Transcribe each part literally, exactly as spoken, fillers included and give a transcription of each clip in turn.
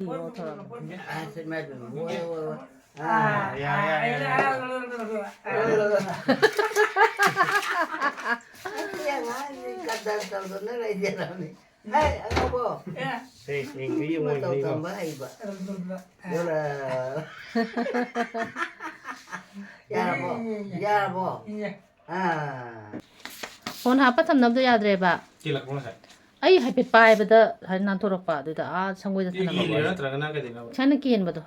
ꯑꯁ, ꯏꯃꯥ ꯏꯕꯦꯝꯃ, ꯍꯣꯏ, ꯍꯣꯏ, ꯍꯣꯏ꯫ ꯑꯥ, ꯌꯥꯔꯦ, ꯌꯥꯔꯦ, ꯌꯥꯔꯦ, ꯌꯥꯔꯦ꯫ ꯑꯁꯤ ꯑꯉꯥꯡꯁꯤ ꯀꯗꯔ ꯇꯧꯗꯅ ꯂꯩꯖꯔꯝꯃꯤ꯫ ꯍꯦ, ꯑꯉꯧꯕꯣ꯫ ꯁꯦ, ꯌꯦꯡꯁꯤ, ꯌꯦꯡꯉꯣ, ꯃꯇꯧ ꯌꯦꯡꯉꯣ꯫ ꯇꯝꯕ ꯍꯩꯕ꯫ ꯑꯗꯨꯅ꯫ ꯌꯥꯔꯕꯣ? ꯌꯥꯔꯕꯣ? ꯑꯥ꯫ ꯐꯣꯟ ꯍꯥꯞꯄ ꯊꯝꯅꯕꯗꯣ ꯌꯥꯗ꯭ꯔꯦꯕ꯫ ꯀꯦꯜꯂꯛꯄ꯭ꯔꯣ ꯉꯁꯥꯏ? ꯑꯩ ꯍꯥꯏꯐꯦꯠ ꯄꯥꯏꯕꯗ ꯍꯥꯏ ꯅꯥꯟꯊꯣꯔꯛꯄ, ꯑꯗꯨꯗ ꯑꯥ ꯁꯪꯒꯣꯏꯗ ꯏ-, ꯊꯅꯝꯕ ꯏꯔꯤꯔꯣ ꯄꯣꯠ꯫ ꯅꯠꯇ꯭ꯔꯒꯅ ꯀꯩꯗꯧꯔꯤꯅꯣ? ꯁꯥꯏꯅ ꯀꯦꯟꯕꯗꯣ꯫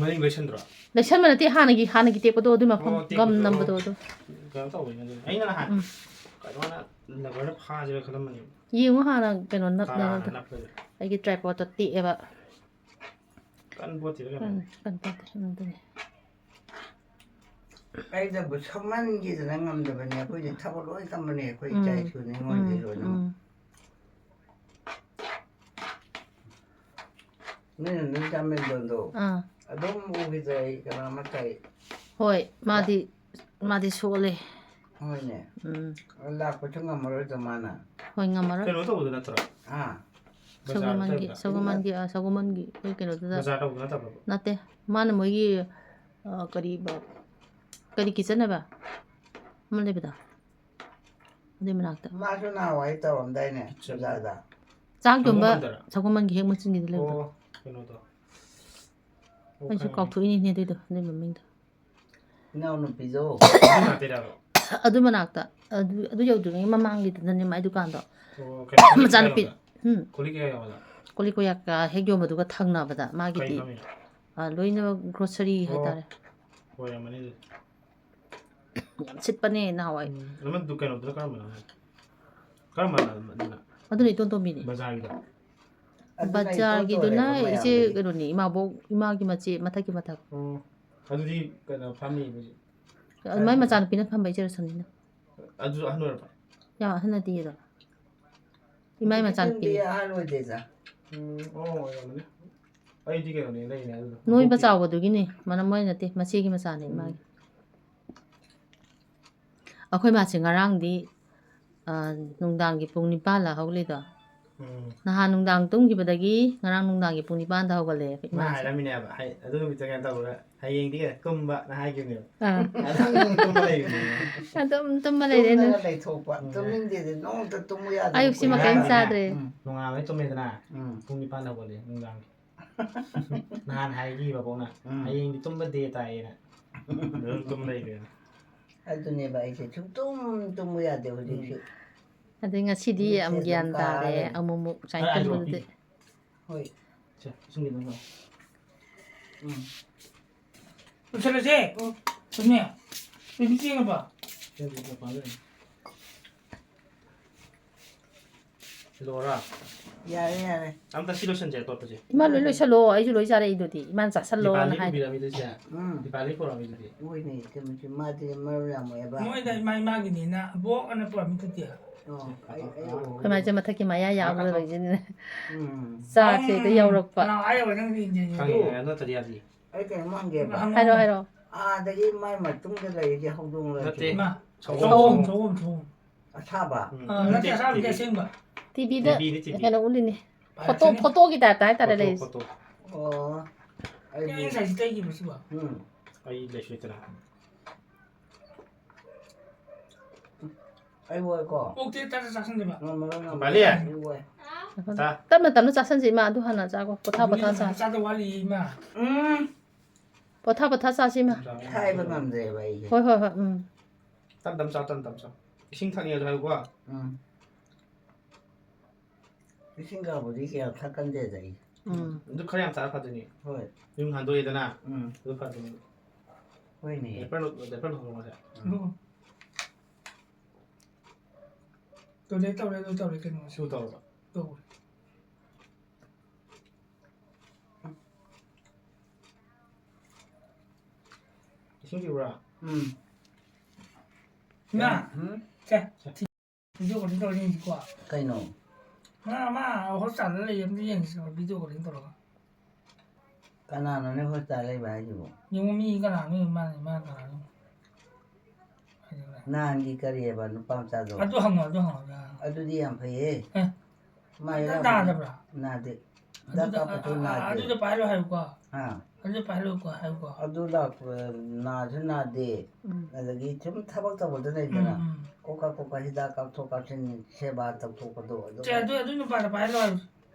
ꯃꯅꯤꯡ ꯂꯩꯁꯟꯗ꯭ꯔꯣ? ꯂꯩꯁꯟꯕ ꯅꯠꯇꯦ, ꯍꯥꯟꯅꯒꯤ, ꯍꯥꯟꯅꯒꯤ ꯇꯦꯛꯄꯗꯣ, ꯑꯗꯨꯏ ꯃꯐꯝ ꯑꯣ, ꯒꯝ ꯇꯦꯛꯄꯗꯣ꯫ ꯅꯝꯕꯗꯣ ꯑꯗꯨ꯫ ꯀꯩꯅꯣ ꯇꯧꯕꯩꯅꯦ ꯑꯗꯨꯗꯤ꯫ ꯑꯩꯅ ꯅꯍꯥꯟ ꯎꯝ꯫ ꯀꯩꯅꯣꯅ ꯂꯕꯔꯅ ꯐꯥꯁꯤꯔ ꯈꯜꯂꯝꯕꯅꯦꯕ꯫ ꯌꯦꯡꯉꯣ ꯍꯥꯟꯅ ꯀꯩꯅꯣ ꯅꯞ-, ꯀꯥ ꯅꯞ-, ꯅꯞꯄꯗ꯫ ꯑꯩꯒꯤ tripodꯇꯣ ꯇꯦꯛꯑꯦꯕ꯫ ꯀꯟ ꯄꯣꯠꯇꯦꯗ ꯀꯩꯅꯣ꯫ ꯀꯟ-, ꯀꯟ ꯄꯣꯠꯇꯦ, ꯀꯩꯅꯣ ꯇꯧꯋꯦ꯫ ꯑꯩꯗꯕꯨ ꯁꯝꯍꯟꯈꯤꯗꯅ ꯉꯝꯗꯕꯅꯦ꯫ ꯑꯩꯈꯣꯏꯗꯤ ꯊꯕꯛ ꯂꯣꯏ ꯀꯝꯕꯅꯦ, ꯑꯩꯈꯣꯏ ꯏꯆꯥ ꯎꯝ, ꯏꯁꯨ ꯅꯤꯉꯣꯜꯗꯤ ꯎꯝ, ꯂꯣꯏꯅꯃꯛ꯫ ꯎꯝ꯫ ꯅꯣꯏꯅ ꯅꯣꯏ ꯆꯥꯃꯦꯟꯗꯣꯟꯗꯣ ꯑꯥ꯫ ꯑꯗꯨꯝ ꯎꯈꯤꯗ꯭ꯔꯦ ꯑꯩ ꯀꯅꯥꯃꯠꯇ ꯑꯩ꯫ ꯍꯣꯏ, ꯃꯥꯗꯤ, ꯃꯥꯗꯤ ꯁꯣꯜꯂꯦ꯫ ꯍꯣꯏꯅꯦ꯫ ꯎꯝ꯫ ꯂꯥꯛꯄꯁꯨ ꯉꯝꯃꯔꯣꯏꯗꯣ ꯃꯥꯅ꯫ ꯍꯣꯏ, ꯉꯝꯃꯔꯣꯏ꯫ ꯀꯩꯅꯣ ꯇꯧꯕꯗꯣ ꯅꯠꯇ꯭ꯔꯣ? ꯑꯥ꯫ ꯕꯖꯥꯔ ꯁꯒꯣꯜꯕꯟꯒꯤ, ꯇꯧꯔꯤꯕ? ꯁꯒꯣꯜꯕꯟꯒꯤ, ꯑ, ꯁꯒꯣꯜꯕꯟꯒꯤ, ꯑꯩꯈꯣꯏ ꯀꯩꯅꯣꯗꯨꯗ ꯕꯖꯥꯔ ꯇꯧꯕꯗꯣ ꯅꯠꯇꯕ꯭ꯔꯣ? ꯅꯠꯇꯦ꯫ ꯃꯥꯅ ꯃꯣꯏꯒꯤ, ꯑ, ꯀꯔꯤꯕ, ꯀꯔꯤ kitchen ꯍꯥꯏꯕ? ꯑꯃ ꯂꯩꯕꯗꯣ꯫ ꯑꯗꯨꯏ ꯃꯅꯥꯛꯇ꯫ ꯃꯥꯁꯨ ꯅꯍꯥꯟꯋꯥꯏ ꯇꯧꯔꯝꯗꯥꯏꯅꯦ, kitchen꯫ ꯕꯖꯥꯔꯗ꯫ ꯆꯥꯛ ꯌꯣꯟꯕ ꯁꯒꯣꯜꯕꯟꯗꯔ? ꯁꯒꯣꯜꯕꯟꯒꯤ ꯍꯦꯛ ꯃꯆꯤꯟꯒꯤꯗ ꯂꯩꯕꯗꯣ꯫ ꯑꯣ, ꯀꯩꯅꯣꯗꯣ꯫ ꯑꯣ, ꯑꯩꯁꯨ ꯈꯪꯉꯦ꯫ ꯀꯥꯎꯊꯣꯛꯏꯅꯤꯅꯦ ꯑꯗꯨꯏꯗꯣ, ꯑꯗꯨꯏ ꯃꯃꯤꯡꯗꯣ꯫ ꯏꯅꯥꯎꯅꯨꯄꯤꯗꯣ꯫ ꯑꯗꯨ ꯅꯠꯇꯦꯗ꯫ ꯑꯗꯨ ꯃꯅꯥꯛꯇ, ꯑꯗꯨ, ꯑꯗꯨ ꯌꯧꯗ꯭ꯔꯤꯉꯩ ꯃꯃꯥꯡꯒꯤꯗꯨꯗꯅꯦ ꯃꯥꯏ ꯗꯨꯀꯥꯟꯗꯣ꯫ ꯑꯣ, ꯀꯩꯅꯣ, ꯀꯣꯜ ꯂꯤꯛ ꯃꯆꯥꯅꯨꯄꯤ-, ꯀꯩꯀꯥꯗꯣ? ꯎꯝ꯫ ꯀꯣꯜ ꯂꯤꯛ ꯀꯩꯀꯥ ꯌꯣꯟꯕꯗꯣ? ꯀꯣꯜ ꯂꯤꯛ ꯀꯣꯌꯥ ꯀꯩ ꯍꯦꯛ ꯌꯣꯟꯕꯗꯨꯒ ꯊꯪꯅꯕꯗ ꯃꯥꯒꯤꯗꯤ, ꯐꯝꯃꯤꯅꯣ? ꯑ, ꯂꯣꯏꯅꯃꯛ grocery ꯑꯣ, ꯍꯥꯏꯇꯥꯔꯦ꯫ ꯑꯣꯏꯔꯝꯃꯅꯤ ꯑꯗꯨꯗꯤ꯫ ꯌꯥꯝ ꯁꯤꯠꯄꯅꯦ ꯅꯍꯥꯟꯋꯥꯏ꯫ ꯎꯝ, ꯑꯃ ꯗꯨ-, ꯀꯩꯅꯣꯗꯨꯅ ꯀꯔꯝꯕꯅꯣ? ꯀꯔꯝꯕꯅꯣ ꯑꯗꯨꯅ? ꯑꯗꯨꯅ ꯏꯇꯣꯟ ꯇꯣꯝꯕꯤꯅꯦ꯫ ꯕꯖꯥꯔꯒꯤꯗꯣ? ꯑꯗꯨꯅ ꯏꯇꯣꯟ ꯕꯖꯥꯔꯒꯤꯗꯨꯅ ꯇꯣꯔꯦꯕ ꯏꯆꯦ ꯃꯌꯥꯝꯗꯒꯤ꯫ ꯀꯩꯅꯣꯅꯦ, ꯏꯃꯥꯕꯣꯛ, ꯏꯃꯥꯒꯤ ꯃꯆꯦ, ꯃꯊꯛꯀꯤ ꯃꯊꯛ꯫ ꯑꯣ, ꯑꯗꯨꯗꯤ ꯀꯩꯅꯣ ꯐꯝꯃꯤ ꯍꯧꯖꯤꯛ? ꯑꯗꯨ ꯃꯥꯏ ꯃꯆꯥꯅꯨꯄꯤꯅ ꯐꯝꯕ, ꯏꯆꯦ ꯔꯣꯁꯟꯒꯤꯅ꯫ ꯑꯗꯨꯁꯨ ꯑꯍꯟ ꯑꯣꯏꯔꯕ? ꯌꯥꯝ ꯑꯍꯟ ꯅꯠꯇꯤꯌꯦ ꯑꯗꯣ꯫ ꯏꯃꯥꯏ ꯍꯧꯖꯤꯛꯀꯤ ꯃꯆꯥꯅꯨꯄꯤꯅꯦ꯫ ꯇꯨꯡꯗꯤ ꯑꯍꯟ ꯑꯣꯏꯗꯦꯗ꯫ ꯎꯝ, ꯑꯣ, ꯑꯣꯏꯔꯝꯃꯅꯤ꯫ ꯑꯩꯗꯤ ꯀꯩꯅꯣꯅꯦ ꯂꯩꯅꯦ ꯑꯗꯨꯗꯣ꯫ ꯅꯣꯏꯕ ꯕꯣꯛꯀꯤ꯫ ꯆꯥꯎꯕꯗꯨꯒꯤꯅꯦ, ꯃꯅꯝ ꯃꯣꯏ ꯅꯠꯇꯦ, ꯃꯆꯦꯒꯤ ꯃꯆꯥꯅꯦ ꯎꯝ꯫ ꯏꯃꯥꯒꯤ꯫ ꯑꯩꯈꯣꯏ ꯃꯥꯁꯦ ꯉꯔꯥꯡꯗꯤ, ꯑ, ꯅꯨꯡꯗꯥꯡꯒꯤ ꯄꯨꯡ ꯅꯤꯄꯥꯟꯂ ꯍꯧꯒꯠꯂꯤꯗꯣ꯫ ꯎꯝ꯫ ꯅꯍꯥꯟ ꯅꯨꯡꯗꯥꯡ ꯇꯨꯝꯈꯤꯕꯗꯒꯤ ꯉꯔꯥꯡ ꯅꯨꯡꯗꯥꯡꯒꯤ ꯄꯨꯡ ꯅꯤꯄꯥꯟꯗ ꯍꯧꯒꯠꯂꯦ ꯃꯥ ꯏꯃꯥꯁꯦ꯫ ꯍꯥꯏꯔꯝꯃꯤꯅꯦꯕ, ꯍꯥꯏ-, ꯑꯗꯨ ꯅꯨꯃꯤꯠꯇ ꯀꯩꯅꯣ ꯇꯧꯔꯒ, "ꯍꯌꯦꯡꯗꯤ ꯀꯩꯅꯣ ꯇꯨꯝꯕ"ꯅ ꯍꯥꯏꯈꯤꯕꯅꯦꯕ꯫ ꯑꯥ꯫ ꯑꯗꯨꯝ ꯇꯨꯝꯕ ꯂꯩꯕꯅꯦꯕ꯫ ꯑꯗꯨꯝ ꯇꯨꯝꯕ ꯂꯩꯔꯦ ꯑꯗꯨꯝ꯫ ꯇꯨꯝꯗꯅ ꯂꯩꯊꯣꯛꯄ꯫ ꯎꯝ꯫ ꯇꯨꯝꯅꯤꯡꯗꯦꯗꯤ ꯅꯣꯡꯃꯇ ꯇꯨꯝꯕ ꯌꯥꯗꯕ ꯑꯌꯨꯛꯁꯤ ꯀꯨꯏꯔꯦ꯫ ꯃꯀꯩꯝ ꯆꯥꯗ꯭ꯔꯦ꯫ ꯎꯝ꯫ ꯅꯣꯡꯉꯥꯜꯂꯒ ꯇꯨꯝꯃꯦꯗꯅ, ꯎꯝ꯫ ꯄꯨꯡ ꯅꯤꯄꯥꯟꯗ ꯍꯧꯒꯠꯂꯦ ꯅꯨꯡꯗꯥꯡꯒꯤ꯫ ꯅꯍꯥꯟ ꯍꯥꯏꯈꯤꯕ ꯕꯣꯛꯅ, ꯎꯝ꯫ "ꯍꯌꯦꯡꯗꯤ ꯇꯨꯝꯕ day ꯇꯥꯏꯌꯦꯅ"꯫ ꯑꯗꯨꯝ ꯇꯨꯝ ꯂꯩꯈ꯭ꯔꯦ꯫ ꯑꯗꯨꯅꯦꯕ ꯑꯩꯁꯦ ꯁꯨꯡꯇꯨꯝ ꯇꯨꯝꯕ ꯌꯥꯗꯦ ꯍꯧꯖꯤꯛꯁꯨ꯫ ꯎꯝ꯫ ꯑꯗꯩ ꯉꯁꯤꯗꯤ ꯃꯤꯠꯁꯦ ꯌꯥꯝ ꯑꯗꯨꯝ ꯒ꯭ꯌꯥꯟ ꯀꯥ ꯇꯥꯔꯦ, ꯂꯩꯔꯦ꯫ ꯑꯃꯨꯛ ꯑꯃꯨꯛ ꯁꯨꯃꯥꯏꯅ ꯑ, ꯑ, ꯇꯨꯝꯕꯗꯨꯗꯤ꯫ ꯍꯣꯏ꯫ ꯁꯦ, ꯏꯁꯤꯡ ꯈꯤꯇꯪ ꯊꯛꯑꯣ꯫ ꯎꯝ꯫ ꯂꯣꯏꯁꯜꯂꯁꯦ꯫ ꯎꯝ꯫ ꯆꯨꯝꯃꯦ꯫ ꯕꯦꯕꯤ ꯊꯦꯡꯉꯕ? ꯊꯦꯡꯗꯦ, ꯃꯄꯥꯟ ꯂꯩ꯫ ꯂꯣꯏꯔꯦ? ꯌꯥꯔꯦ, ꯌꯥꯔꯦ꯫ ꯑꯝꯇ ꯁꯤ ꯂꯣꯏꯁꯟꯁꯦ, ꯑꯇꯣꯞꯄꯁꯦ꯫ ꯏꯃꯥ, ꯂꯣꯏ ꯂꯣꯏꯁꯜꯂꯣ, ꯑꯩꯁꯨ ꯂꯣꯏ ꯆꯥꯔꯛꯏꯗꯨꯗꯤ꯫ ꯏꯃꯥꯅ ꯆꯥꯁꯜꯂꯣꯅ ꯗꯤꯄꯥꯂꯤ ꯍꯥꯏꯗꯣ꯫ ꯄꯨꯕꯤꯔꯛꯑꯝꯃꯤꯗꯨꯗꯤ꯫ ꯎꯝ꯫ ꯗꯤꯄꯥꯂꯤ ꯄꯨꯔꯛꯑꯝꯃꯤꯗꯨꯗꯤ꯫ ꯃꯣꯏꯅꯦ, ꯆꯨꯝꯃꯤ, ꯆꯨꯝꯃꯤ꯫ ꯃꯥꯗꯤ ꯃꯔꯝ ꯌꯥꯝ ꯑꯣꯏꯑꯦꯕ꯫ ꯃꯣꯏꯗ ꯏꯃꯥ ꯏꯃꯥꯒꯤꯅꯦꯅ ꯑꯕꯣꯛ ꯑꯅ ꯄꯨꯔꯛꯑꯝꯃꯤꯗꯨꯗꯤ꯫ ꯑꯣ, ꯑꯩ, ꯑꯩ, ꯑꯣ꯫ ꯑꯩꯈꯣꯏ ꯃꯥꯁꯦ ꯃꯊꯛꯀꯤ ꯃꯌꯥ ꯌꯥꯎꯕꯗ ꯑꯥ, ꯂꯩꯁꯤꯅ ꯎꯝ꯫ ꯆꯥꯛꯁꯦ ꯍꯦꯛꯇ ꯎꯝ, ꯌꯧꯔꯛꯄ꯫ ꯀꯅꯥ ꯑꯥ ꯌꯧꯔꯦ ꯅꯪꯗꯤ ꯏꯟꯖꯤꯟ ꯑꯗꯨ ꯌꯧꯔꯦ꯫ ꯑꯩ ꯀꯩꯅꯣꯝ ꯍꯪꯒꯦꯕ꯫ ꯍꯪꯉꯣ, ꯍꯥꯏꯔꯣ, ꯍꯪꯉꯣ꯫ ꯍꯥꯏꯔꯣ꯫ ꯑꯥꯗꯒꯤ ꯃꯥꯏ ꯃꯇꯨꯡꯗ ꯂꯩꯔꯤꯁꯦ ꯍꯧꯗꯣꯡ ꯂꯩꯔꯤꯁꯦ꯫ ꯅꯠꯇꯦ꯫ ꯏꯃꯥ, ꯁꯑꯣꯝ, ꯁꯑꯣꯝ, ꯁꯑꯣꯝ꯫ ꯁꯑꯣꯝ, ꯁꯑꯣꯝ꯫ ꯑꯁꯥꯕ? ꯎꯝ, ꯑꯥ, ꯅꯠꯇꯦ, ꯅꯠꯇꯦ, ꯑꯁꯥꯕꯗꯤ ꯇꯤꯚꯤ꯫ ꯑꯁꯦꯡꯕ꯫ ꯇꯤꯚꯤꯗ ꯇꯤꯚꯤꯗꯤ ꯇꯤꯚꯤ꯫ ꯀꯩꯅꯣ ꯎꯠꯂꯤꯅꯦ꯫ ꯐꯣꯇꯣ, ꯄꯥꯏꯔꯛꯀꯅꯤ꯫ ꯐꯣꯇꯣꯒꯤ ꯇꯥꯏꯞꯇ ꯍꯥꯏꯇꯥꯔꯦ ꯐꯣꯇꯣ, ꯂꯩꯔꯤꯁꯦ꯫ ꯐꯣꯇꯣ꯫ ꯑꯣ, ꯑꯩꯗꯤ ꯅꯪ ꯉꯁꯥꯏꯁꯤ ꯇꯩꯈꯤꯕ꯭ꯔꯣ ꯁꯤꯕꯣ? ꯎꯝ꯫ ꯑꯩ ꯂꯩꯁꯨ ꯂꯩꯇꯅ꯫ ꯑꯩ ꯑꯣꯏꯀꯣ꯫ ꯑꯣꯛꯇꯤ ꯇꯥ ꯆꯥꯁꯟꯗꯦꯕ꯫ ꯉꯝꯃꯔꯣꯏ, ꯉꯝꯃꯔꯣꯏ꯫ ꯄꯥꯂꯤ꯫ ꯑꯩ ꯑꯣꯏ꯫ ꯇꯥ꯫ ꯇꯞꯅ ꯇꯞꯅ ꯆꯥꯁꯟꯁꯤ, ꯏꯃꯥ, ꯑꯗꯨ ꯍꯥꯟꯅ ꯆꯥꯈꯣ꯫ ꯄꯣꯊꯥ, ꯄꯣꯊꯥ ꯆꯥ꯫ ꯆꯥꯗ ꯋꯥꯠꯂꯤ, ꯏꯃꯥ꯫ ꯎꯝ꯫ ꯄꯣꯊꯥ, ꯄꯣꯊꯥ ꯆꯥꯁꯤ, ꯏꯃꯥ꯫ ꯍꯥꯏꯕ ꯉꯝꯗ꯭ꯔꯦꯕ ꯑꯩꯁꯦ꯫ ꯍꯣꯏ, ꯍꯣꯏ, ꯍꯣꯏ, ꯎꯝ꯫ ꯇꯞ ꯇꯞ ꯆꯥꯎ, ꯇꯞ ꯇꯞ ꯆꯥꯎ꯫ ꯏꯁꯤꯡ ꯊꯛꯅꯤꯡꯉꯁꯨ ꯍꯥꯏꯌꯨꯀꯣ꯫ ꯎꯝ꯫ ꯏꯁꯤꯡꯒꯕꯨꯗꯤ ꯀꯌꯥ ꯊꯛꯀꯟꯗꯦꯗ ꯑꯩ꯫ ꯎꯝ꯫ ꯑꯗꯨ ꯈꯔ ꯌꯥꯝ ꯆꯥꯔ ꯐꯗꯣꯏꯅꯤ꯫ ꯍꯣꯏ꯫ ꯌꯨꯝ ꯍꯟꯗꯣꯛꯑꯦꯗꯅ, ꯎꯝ꯫ ꯑꯗꯨ ꯐꯗꯣꯏꯅꯤ꯫ ꯍꯣꯏꯅꯦ꯫ Diaper ꯂꯧ-, diaper ꯂꯧꯊꯣꯛꯂꯛꯑꯣꯁꯦ꯫ ꯎꯝ꯫ Toilet ꯇꯧꯔꯦ, ꯂꯣꯏ ꯇꯧꯔꯦ ꯀꯩꯅꯣ꯫ ꯁꯨ ꯇꯧꯔꯕ? ꯇꯧꯔꯦ꯫ ꯏꯁꯤꯡ ꯄꯤꯕ꯭ꯔꯥ? ꯎꯝ꯫ ꯏꯃꯥ! ꯎꯝ? ꯁꯦ, video calling ꯇꯧꯔ ꯌꯦꯡꯁꯤꯀꯣ꯫ ꯀꯩꯅꯣ? ꯃꯥ, ꯃꯥ hospitalꯗ ꯂꯩ, ꯑꯝꯇ ꯌꯦꯡꯁꯤ, video calling ꯇꯧꯔꯒ꯫ ꯀꯅꯥꯅꯣꯅꯦ hospital ꯂꯩꯕ ꯍꯥꯏꯁꯤꯕꯣ? ꯌꯦꯡꯉꯣ, ꯃꯤ ꯀꯅꯥꯅꯣ ꯌꯦꯡꯉꯣ, ꯃꯥꯅ, ꯃꯥꯅ ꯀꯅꯥꯅꯣ? ꯍꯥꯏꯗꯣꯏꯔꯥ? ꯅꯍꯥꯟꯒꯤ ꯀꯔꯤꯑꯕ ꯅꯨꯄꯥ ꯃꯆꯥꯗꯣ? ꯑꯗꯨ ꯍꯪꯉꯣ, ꯑꯗꯨ ꯍꯪꯉꯣ, ꯑꯗꯨ ꯍꯪꯉꯣ꯫ ꯑꯗꯨꯗꯤ ꯌꯥꯝ ꯐꯩꯌꯦ꯫ ꯑꯦ꯫ ꯃꯥꯏ ꯑꯝꯇ ꯂꯥꯛꯄꯗꯤ ꯅꯥꯗꯕ꯭ꯔꯥ? ꯅꯥꯗꯦ꯫ ꯍꯤꯗꯥꯛ ꯑꯗꯨꯗ, ꯀꯥꯞꯄꯁꯨ ꯑ, ꯑ, ꯅꯥꯗꯦ꯫ ꯑꯗꯨꯗ ꯄꯥꯏꯔꯣ ꯍꯥꯏꯌꯨꯀꯣ꯫ ꯑꯥ꯫ ꯑꯗꯨꯗ ꯄꯥꯏꯔꯣꯀꯣ ꯍꯥꯏꯌꯨꯀꯣ꯫ ꯑꯗꯨ ꯂꯥꯛꯄ ꯅꯥꯁꯨ ꯅꯥꯗꯦ꯫ ꯎꯝ꯫ ꯑꯗꯒꯤ ꯁꯨꯝ ꯊꯕꯛ ꯇꯧꯕꯗ ꯂꯩꯗꯅ, ꯎꯝ, ꯎꯝ꯫ ꯀꯣꯛꯀꯥ ꯀꯣꯛꯀꯥ ꯍꯤꯗꯥꯛ ꯀꯥꯞꯊꯣꯛ ꯀꯥꯞꯁꯤꯟ ꯁꯦꯕꯥ ꯇꯧꯊꯣꯛꯄꯗꯣ ꯑꯗꯨ ꯁꯦ, ꯑꯗꯨ, ꯑꯗꯨ ꯅꯨꯄꯥꯗ ꯄꯥꯏꯍꯜꯂꯣ ꯍꯥꯏꯌꯨ꯫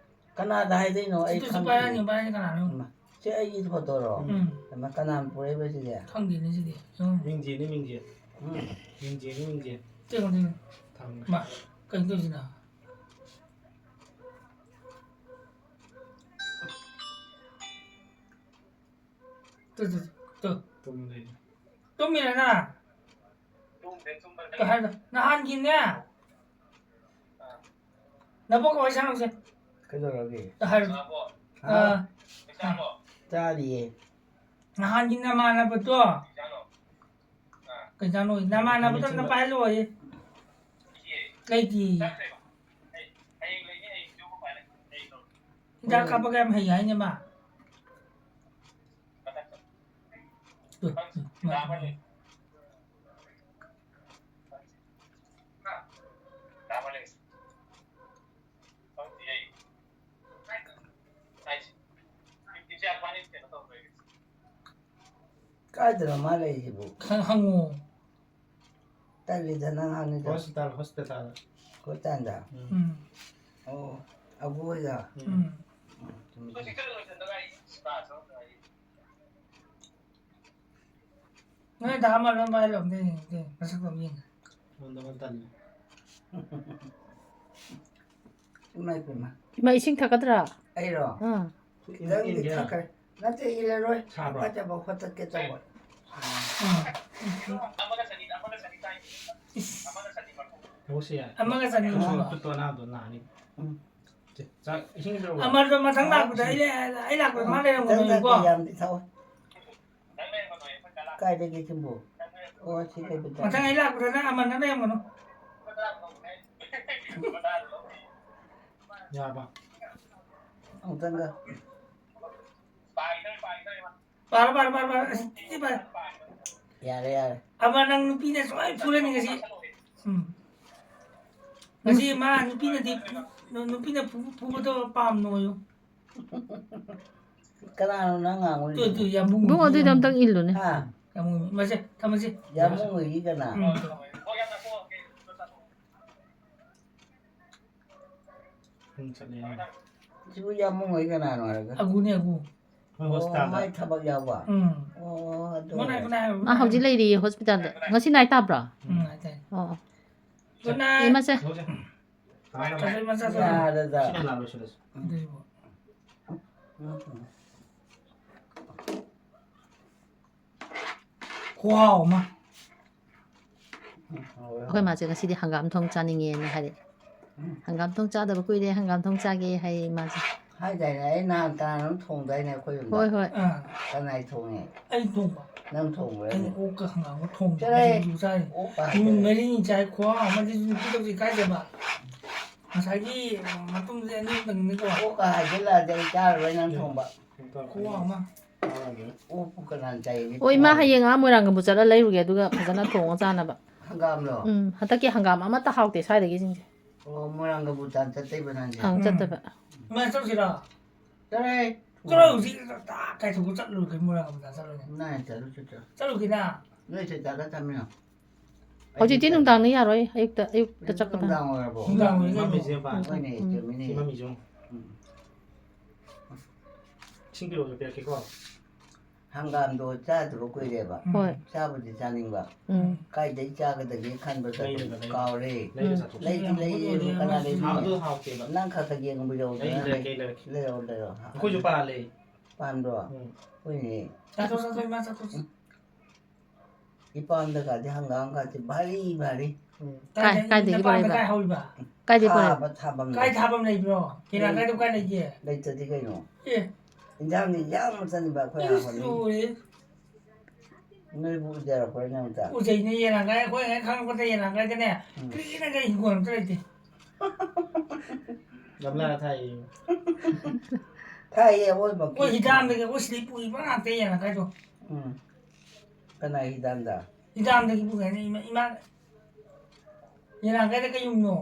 ꯀꯅꯥꯗ ꯍꯥꯏꯗꯣꯏꯅꯣ? ꯑꯩ ꯁꯤꯗꯁꯨ ꯈꯪꯗꯦ꯫ ꯄꯥꯏꯔꯛꯑꯅꯤ, ꯄꯥꯏꯔꯛꯑꯅꯤ, ꯀꯅꯥꯅꯣ? ꯏꯃꯥ, ꯁꯤ ꯑꯩꯒꯤ ꯐꯣꯇꯣꯔꯣ? ꯎꯝ꯫ ꯏꯃꯥ, ꯀꯅꯥꯅ ꯄꯨꯔꯛꯏꯕ ꯁꯤꯗꯤ? ꯈꯪꯗꯦꯅꯦ ꯁꯤꯗꯤ꯫ ꯎꯝ꯫ ꯃꯤꯡꯖꯦꯜꯅꯤ, ꯃꯤꯡꯖꯦꯜ꯫ ꯎꯝ꯫ ꯃꯤꯡꯖꯦꯜꯅꯤ, ꯃꯤꯡꯖꯦꯜ꯫ ꯁꯤ ꯈꯪꯗꯦꯅꯦ꯫ ꯊꯝꯃꯦ꯫ ꯃꯥ, ꯀꯩꯅꯣ ꯇꯧꯔꯤꯁꯤꯅ? Two, two, two. ꯇꯨꯝꯃꯤꯔ ꯅꯪ? ꯇꯨꯝꯗꯦ, ꯇꯨꯝꯕ ꯀꯩ ꯍꯥꯏꯅꯣ? ꯅꯍꯥꯟꯒꯤꯅꯦ꯫ ꯅꯕꯣꯛꯀ ꯋꯥꯔꯤ ꯁꯥꯟꯅꯧꯁꯦ꯫ ꯀꯩꯗꯧꯔꯒꯦ? ꯇ ꯍꯥꯏꯔꯣ꯫ ꯍꯥ? ꯑꯥ꯫ ꯆꯥꯔꯤꯌꯦ꯫ ꯅꯍꯥꯟꯒꯤ ꯅꯃꯥꯟꯅꯕꯗꯣ꯫ ꯀꯩꯖꯥꯠꯅꯣ? ꯅꯃꯥꯟꯅꯕꯗꯣ ꯑꯝꯇ ꯄꯥꯏꯍꯜꯂꯛꯑꯣꯌꯦ꯫ ꯂꯩꯇꯤꯌꯦ꯫ ꯍꯤꯗꯥꯛ ꯀꯥꯞꯄꯒ ꯌꯥꯝ ꯍꯩ ꯍꯥꯏꯅꯦ ꯃꯥ꯫ ꯇꯨ, ꯇꯨ, ꯃꯥ꯫ ꯀꯥꯏꯗꯅꯣ ꯃꯥ ꯂꯩꯔꯤꯁꯤꯕꯨ? ꯈꯔ ꯍꯪꯉꯣ꯫ ꯇꯜꯂꯤꯗ ꯅꯪ ꯍꯪꯉꯤꯗꯣ꯫ Hospital, hospital. ꯍꯣꯁꯄꯤꯇꯥꯜꯗ? ꯎꯝ꯫ ꯎꯝ꯫ ꯑꯣ, ꯑꯕꯣꯏꯗ? ꯎꯝ꯫ ꯎꯝ, ꯆꯨꯝꯃꯤ, ꯆꯨꯝꯃꯤ꯫ ꯅꯣꯏ ꯗꯥ ꯑꯃ ꯂꯣꯏ ꯄꯥꯏꯍꯜꯂꯣ, ꯑꯝꯇ ꯌꯦꯡꯒꯦ, ꯃꯁꯛꯇꯣ ꯑꯝ ꯌꯦꯡꯒꯦ꯫ ꯑꯩꯉꯣꯟꯗ ꯑꯃ ꯇꯜꯂꯦ꯫ ꯏꯃꯥ ꯏꯄꯦꯝꯃ꯫ ꯏꯃꯥ, ꯏꯁꯤꯡ ꯊꯛꯀꯗ꯭ꯔꯥ? ꯑꯩꯔꯣ? ꯑꯥ꯫ ꯈꯤꯇꯪꯗꯤ ꯏꯟꯒꯦ? ꯊꯛꯈ꯭ꯔꯦ꯫ ꯅꯠꯇꯦ, ꯏꯜꯂꯔꯣꯏ꯫ ꯁꯥꯕ꯭ꯔꯣ? ꯐꯠꯇꯕ ꯍꯣꯇꯠꯀꯦ ꯇꯧꯕ꯫ ꯑꯥ꯫ ꯏꯁ꯫ ꯊꯕꯛꯁꯦ ꯌꯥꯏ꯫ ꯑꯃꯒ ꯆꯅꯤ ꯊꯕꯛꯁꯦ ꯂꯧꯔꯣ? ꯈꯨꯠꯇꯣ ꯑꯅꯥꯕꯗꯣ ꯅꯥꯅꯤ꯫ ꯎꯝ꯫ ꯆꯦ, ꯆꯥꯛ, ꯏꯁꯤꯡ ꯄꯤꯔꯛꯎꯔꯥ? ꯑꯃꯔꯗꯣ ꯃꯊꯪ ꯂꯥꯛꯄꯗ ꯑꯩ ꯂꯩ-, ꯑꯩ ꯂꯥꯛꯄꯗ ꯃꯥ ꯂꯩꯔꯝꯒꯅꯨꯀꯣ꯫ ꯈꯤꯇꯪ ꯌꯥꯝꯗꯤ ꯊꯛꯑꯣ꯫ ꯀꯥꯏꯗꯒꯤ ꯁꯤꯕꯨ? ꯑꯣ, ꯁꯤ ꯂꯩꯕꯗ꯫ ꯃꯊꯪ ꯑꯩ ꯂꯥꯛꯄꯗ ꯅꯪ ꯑꯃꯟꯅ ꯂꯩꯔꯝꯒꯅꯨ꯫ ꯌꯥꯔꯕ? ꯑꯃꯨꯛꯇꯪꯒ꯫ ꯄꯥꯔꯣ, ꯄꯥꯔꯣ, ꯄꯥꯔꯣ, ꯄꯥꯔꯣ꯫ ꯑꯁ, ꯁꯤ ꯄꯥꯔꯣ꯫ ꯌꯥꯔꯦ, ꯌꯥꯔꯦ꯫ ꯑꯃ ꯅꯪ ꯅꯨꯄꯤꯅ ꯁꯨꯃꯥꯏꯅ ꯐꯨꯔꯅꯤ ꯉꯁꯤ꯫ ꯎꯝ꯫ ꯉꯁꯤ ꯃꯥ ꯅꯨꯄꯤꯅꯗꯤ, ꯅꯨ-, ꯅꯨꯄꯤꯅ ꯐꯨ-, ꯐꯨꯕꯗꯣ ꯄꯥꯝꯅꯣꯌꯨ꯫ ꯀꯅꯥꯅꯣ ꯅꯪ ꯉꯥꯡꯉꯨꯔꯤꯗꯣ? ꯇꯨ, ꯇꯨ, ꯌꯥꯝꯕꯨꯡ ꯏꯕꯨꯡꯉꯣ, ꯑꯗꯨꯏꯗꯣ ꯑꯝꯇꯪ ꯏꯜꯂꯨꯅꯦ꯫ ꯍꯥ? ꯌꯥꯝꯕꯨꯡ, ꯃꯁꯦ, ꯊꯝꯃꯁꯤ꯫ ꯌꯥꯝꯕꯨꯡ ꯑꯣꯏꯒꯤ ꯀꯅꯥ? ꯎꯝ꯫ ꯎꯝ, ꯆꯠꯂꯦ꯫ ꯁꯤꯕꯨ ꯌꯥꯝꯕꯨꯡ ꯑꯣꯏ ꯀꯅꯥꯅꯣ ꯍꯥꯏꯔꯒ? ꯑꯒꯨꯅꯦ, ꯑꯒꯨ꯫ ꯃꯣꯏ ꯑꯣ, ꯍꯣꯁꯄꯤꯇꯥꯜꯗ꯫ ꯃꯥꯏ ꯊꯕꯛ ꯌꯥꯎꯕ? ꯎꯝ꯫ ꯑꯣ, ꯑꯗꯨ ꯃꯣꯏꯅ, ꯑꯣꯏꯔꯦ꯫ ꯃꯣꯏꯅ ꯍꯥꯏꯕ ꯃꯥ ꯍꯧꯖꯤꯛ ꯂꯩꯔꯤꯌꯦ ꯍꯣꯁꯄꯤꯇꯥꯜꯗ꯫ ꯉꯁꯤ ꯅꯥꯏꯠ ꯇꯥꯕ꯭ꯔꯣ? ꯎꯝ, ꯍꯥꯏꯇꯥꯔꯦ꯫ ꯑꯣ ꯑꯣ꯫ ꯒꯨꯗ ꯑꯦ ꯅꯥꯏꯠ꯫ ꯍꯧꯖꯤꯛ꯫ ꯆꯠꯂꯣ, ꯏꯃꯥ, ꯆꯠꯂꯣ꯫ ꯌꯥꯔꯦꯗ꯫ ꯁꯤꯅ ꯂꯥꯜꯂꯣ, ꯁꯤꯗꯁꯨ꯫ ꯑꯗꯨꯏꯕꯣ꯫ ꯎꯝ꯫ ꯈꯨꯍꯥꯎ ꯑꯃ꯫ ꯍꯥꯎꯋꯦ, ꯑꯩꯈꯣꯏ ꯍꯥꯎꯋꯦ꯫ ꯃꯥꯁꯦ ꯉꯁꯤꯗꯤ ꯍꯪꯒꯥꯝ ꯊꯣꯡ ꯆꯥꯅꯤꯡꯉꯦꯅ ꯍꯥꯏꯔꯛꯑꯦ꯫ ꯎꯝ꯫ ꯍꯪꯒꯥꯝ ꯊꯣꯡ ꯆꯥꯗꯕ ꯀꯨꯏꯔꯦ, ꯍꯪꯒꯥꯝ ꯊꯣꯡ ꯆꯥꯒꯦ ꯍꯥꯏꯌꯦ ꯃꯥꯁꯦ꯫ ꯍꯥꯏꯗꯥꯏꯅꯦ, ꯑꯩ ꯅꯍꯥꯟ ꯀꯅꯥꯅꯣꯝ ꯊꯣꯡꯗꯥꯏꯅꯦ ꯑꯩꯈꯣꯏ ꯌꯨꯝꯗ? ꯍꯣꯏ ꯍꯣꯏ꯫ ꯑꯥ, ꯀꯅꯥꯏ ꯊꯣꯡꯉꯦ? ꯑꯩ ꯊꯣꯡꯕ꯫ ꯅꯪ ꯊꯣꯡꯕ꯭ꯔꯥ? ꯑꯩꯅ ꯑꯣꯛꯀ ꯍꯪꯒꯥꯝꯒ ꯊꯣꯡꯕ꯫ ꯆꯠꯂꯣꯍꯦ꯫ ꯁꯤꯡꯖꯨ ꯆꯥꯏ꯫ ꯑꯣꯛꯀ ꯅꯨꯃꯤꯠ ꯍꯥꯏꯗꯥꯏꯅꯦ꯫ ꯃꯔꯤꯅꯤ ꯆꯥꯏ, ꯈꯨꯍꯥꯎ ꯑꯃꯗꯤ ꯅꯨꯄꯤꯗꯧꯁꯤ ꯀꯥꯏꯗꯕ꯫ ꯉꯁꯥꯏꯒꯤ ꯃꯇꯨꯝꯁꯦ ꯑꯅꯤꯇꯪꯅꯤꯀꯣ꯫ ꯑꯣꯛꯀ ꯍꯥꯏꯖꯤꯜꯂꯛꯑꯗꯤ ꯑꯩ ꯆꯥꯔꯔꯣꯏ ꯅꯪ ꯊꯣꯡꯕ꯫ ꯈꯨꯍꯥꯎ ꯑꯃ꯫ ꯑꯣꯛꯄꯨ ꯀꯅꯥꯅ ꯆꯥꯏꯌꯦ? ꯑꯣ, ꯏꯃꯥ ꯍꯌꯦꯡ ꯑꯥ ꯃꯣꯏꯔꯥꯡ ꯀꯝꯕꯨ ꯆꯠꯂ ꯂꯩꯔꯨꯒꯦ, ꯑꯗꯨꯒ ꯐꯖꯅ ꯊꯣꯡꯉ ꯆꯥꯅꯕ꯫ ꯍꯪꯒꯥꯝꯂꯣ? ꯎꯝ, ꯍꯟꯗꯛꯀꯤ ꯍꯪꯒꯥꯝ ꯑꯃꯠꯇ ꯍꯥꯎꯇꯦ ꯁ꯭ꯋꯥꯏꯗꯒꯤꯁꯤꯡꯁꯦ꯫ ꯑꯣ, ꯃꯣꯏꯔꯥꯡ ꯀꯝꯕꯨ ꯆꯥ ꯆꯠꯇꯣꯏꯕ ꯅꯪꯁꯦ? ꯑꯪ, ꯎꯝ꯫ ꯆꯠꯇꯕ꯫ ꯏꯃꯥ, ꯆꯠꯂꯨꯁꯤꯔꯣ? ꯆꯠꯂꯣꯍꯦ꯫ ꯆꯠꯂꯣ, ꯍꯧꯖꯤꯛ ꯇꯥ ꯀꯥꯏꯊꯣꯛꯄ ꯆꯠꯂꯨꯔꯒꯦ, ꯃꯣꯏꯔꯥꯡ ꯀꯝꯕꯨ ꯆꯥ ꯆꯠꯂꯨꯔꯒꯦ꯫ ꯅꯪ ꯆꯠꯂꯨ, ꯆꯠꯂꯨ꯫ ꯆꯠꯂꯨꯒꯦꯅ? ꯅꯣꯏ ꯆꯠ ꯆꯠꯂ ꯆꯠꯃꯤꯟꯅꯧ꯫ ꯍꯧꯖꯤꯛꯇꯤ ꯑꯩꯗꯤ ꯅꯨꯡꯗꯥꯡꯗ ꯌꯥꯔꯣꯏ, ꯑꯌꯨꯛꯇ, ꯑꯌꯨꯛꯇ ꯆꯠ-, ꯆꯠꯄꯗ꯫ ꯅꯨꯡꯗꯥꯡ ꯑꯣꯏꯔꯕꯣ? ꯅꯨꯡꯗꯥꯡ ꯑꯣꯏꯔꯦ ꯀꯩꯅꯣ꯫ ꯃꯝꯃꯤꯁꯦ ꯃꯄꯥꯟ꯫ ꯍꯣꯏꯅꯦ, ꯎꯝ꯫ ꯆꯨꯝꯃꯤꯅꯦ꯫ ꯁꯤ ꯃꯝꯃꯤꯁꯨ꯫ ꯎꯝ꯫ ꯏꯁꯤꯡ ꯄꯤꯔꯛꯑꯣ, ꯄꯤꯔꯛꯀꯦꯀꯣ꯫ ꯍꯪꯒꯥꯝꯗꯣ ꯆꯥꯗꯕ ꯀꯨꯏꯔꯦꯕ꯫ ꯎꯝ꯫ ꯍꯣꯏ꯫ ꯆꯥꯕꯨꯗꯤ ꯆꯥꯅꯤꯡꯕ꯫ ꯎꯝ꯫ ꯀꯥꯏꯗꯩ ꯆꯥꯒꯗꯒꯦ ꯈꯟꯕꯗ ꯂꯩꯔꯒ, ꯂꯩꯔꯒ꯫ ꯀꯥꯎꯔꯦ꯫ ꯂꯩꯔ ꯆꯥꯊꯣꯛ꯫ ꯂꯩꯗꯤ ꯂꯩꯌꯦ, ꯑꯗꯨ ꯀꯅꯥ ꯂꯩꯕꯤꯅꯣ? ꯍꯥꯎꯗꯨ ꯍꯥꯎꯇꯦꯕ꯫ ꯅꯪ ꯈꯛ ꯈꯛ ꯌꯦꯡꯕ ꯌꯥꯎꯗꯅ ꯑꯩ ꯂꯩ-, ꯂꯩꯔꯛꯀꯦ, ꯂꯩꯔꯛꯀꯦ꯫ ꯂꯩꯔꯛꯑꯣ, ꯂꯩꯔꯛꯑꯣ꯫ ꯑꯩꯈꯣꯏꯁꯨ ꯄꯥꯜꯂꯦ꯫ ꯄꯥꯟꯕ꯭ꯔꯣ? ꯎꯝ꯫ ꯍꯣꯏꯅꯦ꯫ ꯆꯥꯊꯣꯛ, ꯆꯥꯊꯣꯛ, ꯏꯃꯥ, ꯆꯥꯊꯣꯛ꯫ ꯏꯄꯥꯝꯗ ꯀꯥꯗꯤ ꯍꯪꯒꯥꯝ ꯀꯥꯗꯤ ꯚꯥꯔꯤ ꯚꯥꯔꯤ꯫ ꯎꯝ꯫ ꯀꯥꯏ-, ꯀꯥꯏꯗꯒꯤ ꯅꯄꯥꯝꯗ ꯄꯨꯔꯛꯏꯕ? ꯀꯥꯏ ꯍꯧꯔꯤꯕ? ꯀꯥꯏꯗꯒꯤ ꯄꯨꯔꯛꯏꯕ? ꯊꯥꯕ ꯊꯥꯐꯝꯗꯣ꯫ ꯀꯥꯏ ꯊꯥꯐꯝ ꯂꯩꯕ꯭ꯔꯣ? ꯀꯦꯔꯥ ꯀꯥꯏꯗ ꯀꯥꯏ ꯂꯩꯒꯦ? ꯂꯩꯇꯗꯤ ꯀꯩꯅꯣ? ꯑꯦ꯫ ꯏꯟꯖꯥꯡꯗꯤ ꯌꯥꯝ ꯆꯠꯅꯤꯡꯕ ꯑꯩꯈꯣꯏ ꯑꯥ ꯏꯁ, ꯍꯣꯏ꯫ ꯂꯣꯏꯔꯦ꯫ ꯅꯣꯏꯕꯨ ꯎꯖꯔꯛꯄ꯭ꯔꯥ ꯅꯣꯡꯃꯇ? ꯎꯖꯩꯅꯦ, ꯌꯦꯔꯥꯡꯒꯥꯏ, ꯑꯩꯈꯣꯏ ꯍꯦꯛ ꯈꯪꯉꯛꯄꯗ ꯌꯦꯔꯥꯡꯒꯥꯏꯗꯅꯦ, ꯎꯝ꯫ ꯀ꯭ꯔꯤꯅꯒ ꯍꯤꯡꯒꯣꯜ ꯑꯝꯇ ꯂꯩꯇꯦ꯫ ꯒꯝꯂꯥ ꯊꯥꯏꯌꯦ꯫ ꯊꯥꯏꯌꯦ, ꯑꯋꯣꯏꯕ꯫ ꯑꯩꯈꯣꯏ ꯍꯤꯗꯥꯝꯗꯒꯤ ꯑꯩꯈꯣꯏ ꯁꯤꯗꯩ ꯄꯨꯈꯤꯕ ꯉꯥꯛꯇ ꯌꯦꯔꯥꯡꯒꯥꯏꯗꯣ꯫ ꯎꯝ꯫ ꯀꯅꯥ ꯍꯤꯗꯥꯝꯗ? ꯍꯤꯗꯥꯝꯗꯒꯤ ꯄꯨꯈꯤꯅꯤ, ꯏꯃꯥ, ꯏꯃꯥ꯫ ꯌꯦꯔꯥꯡꯒꯥꯏꯗ ꯀꯩ ꯌꯨꯝꯅꯣ?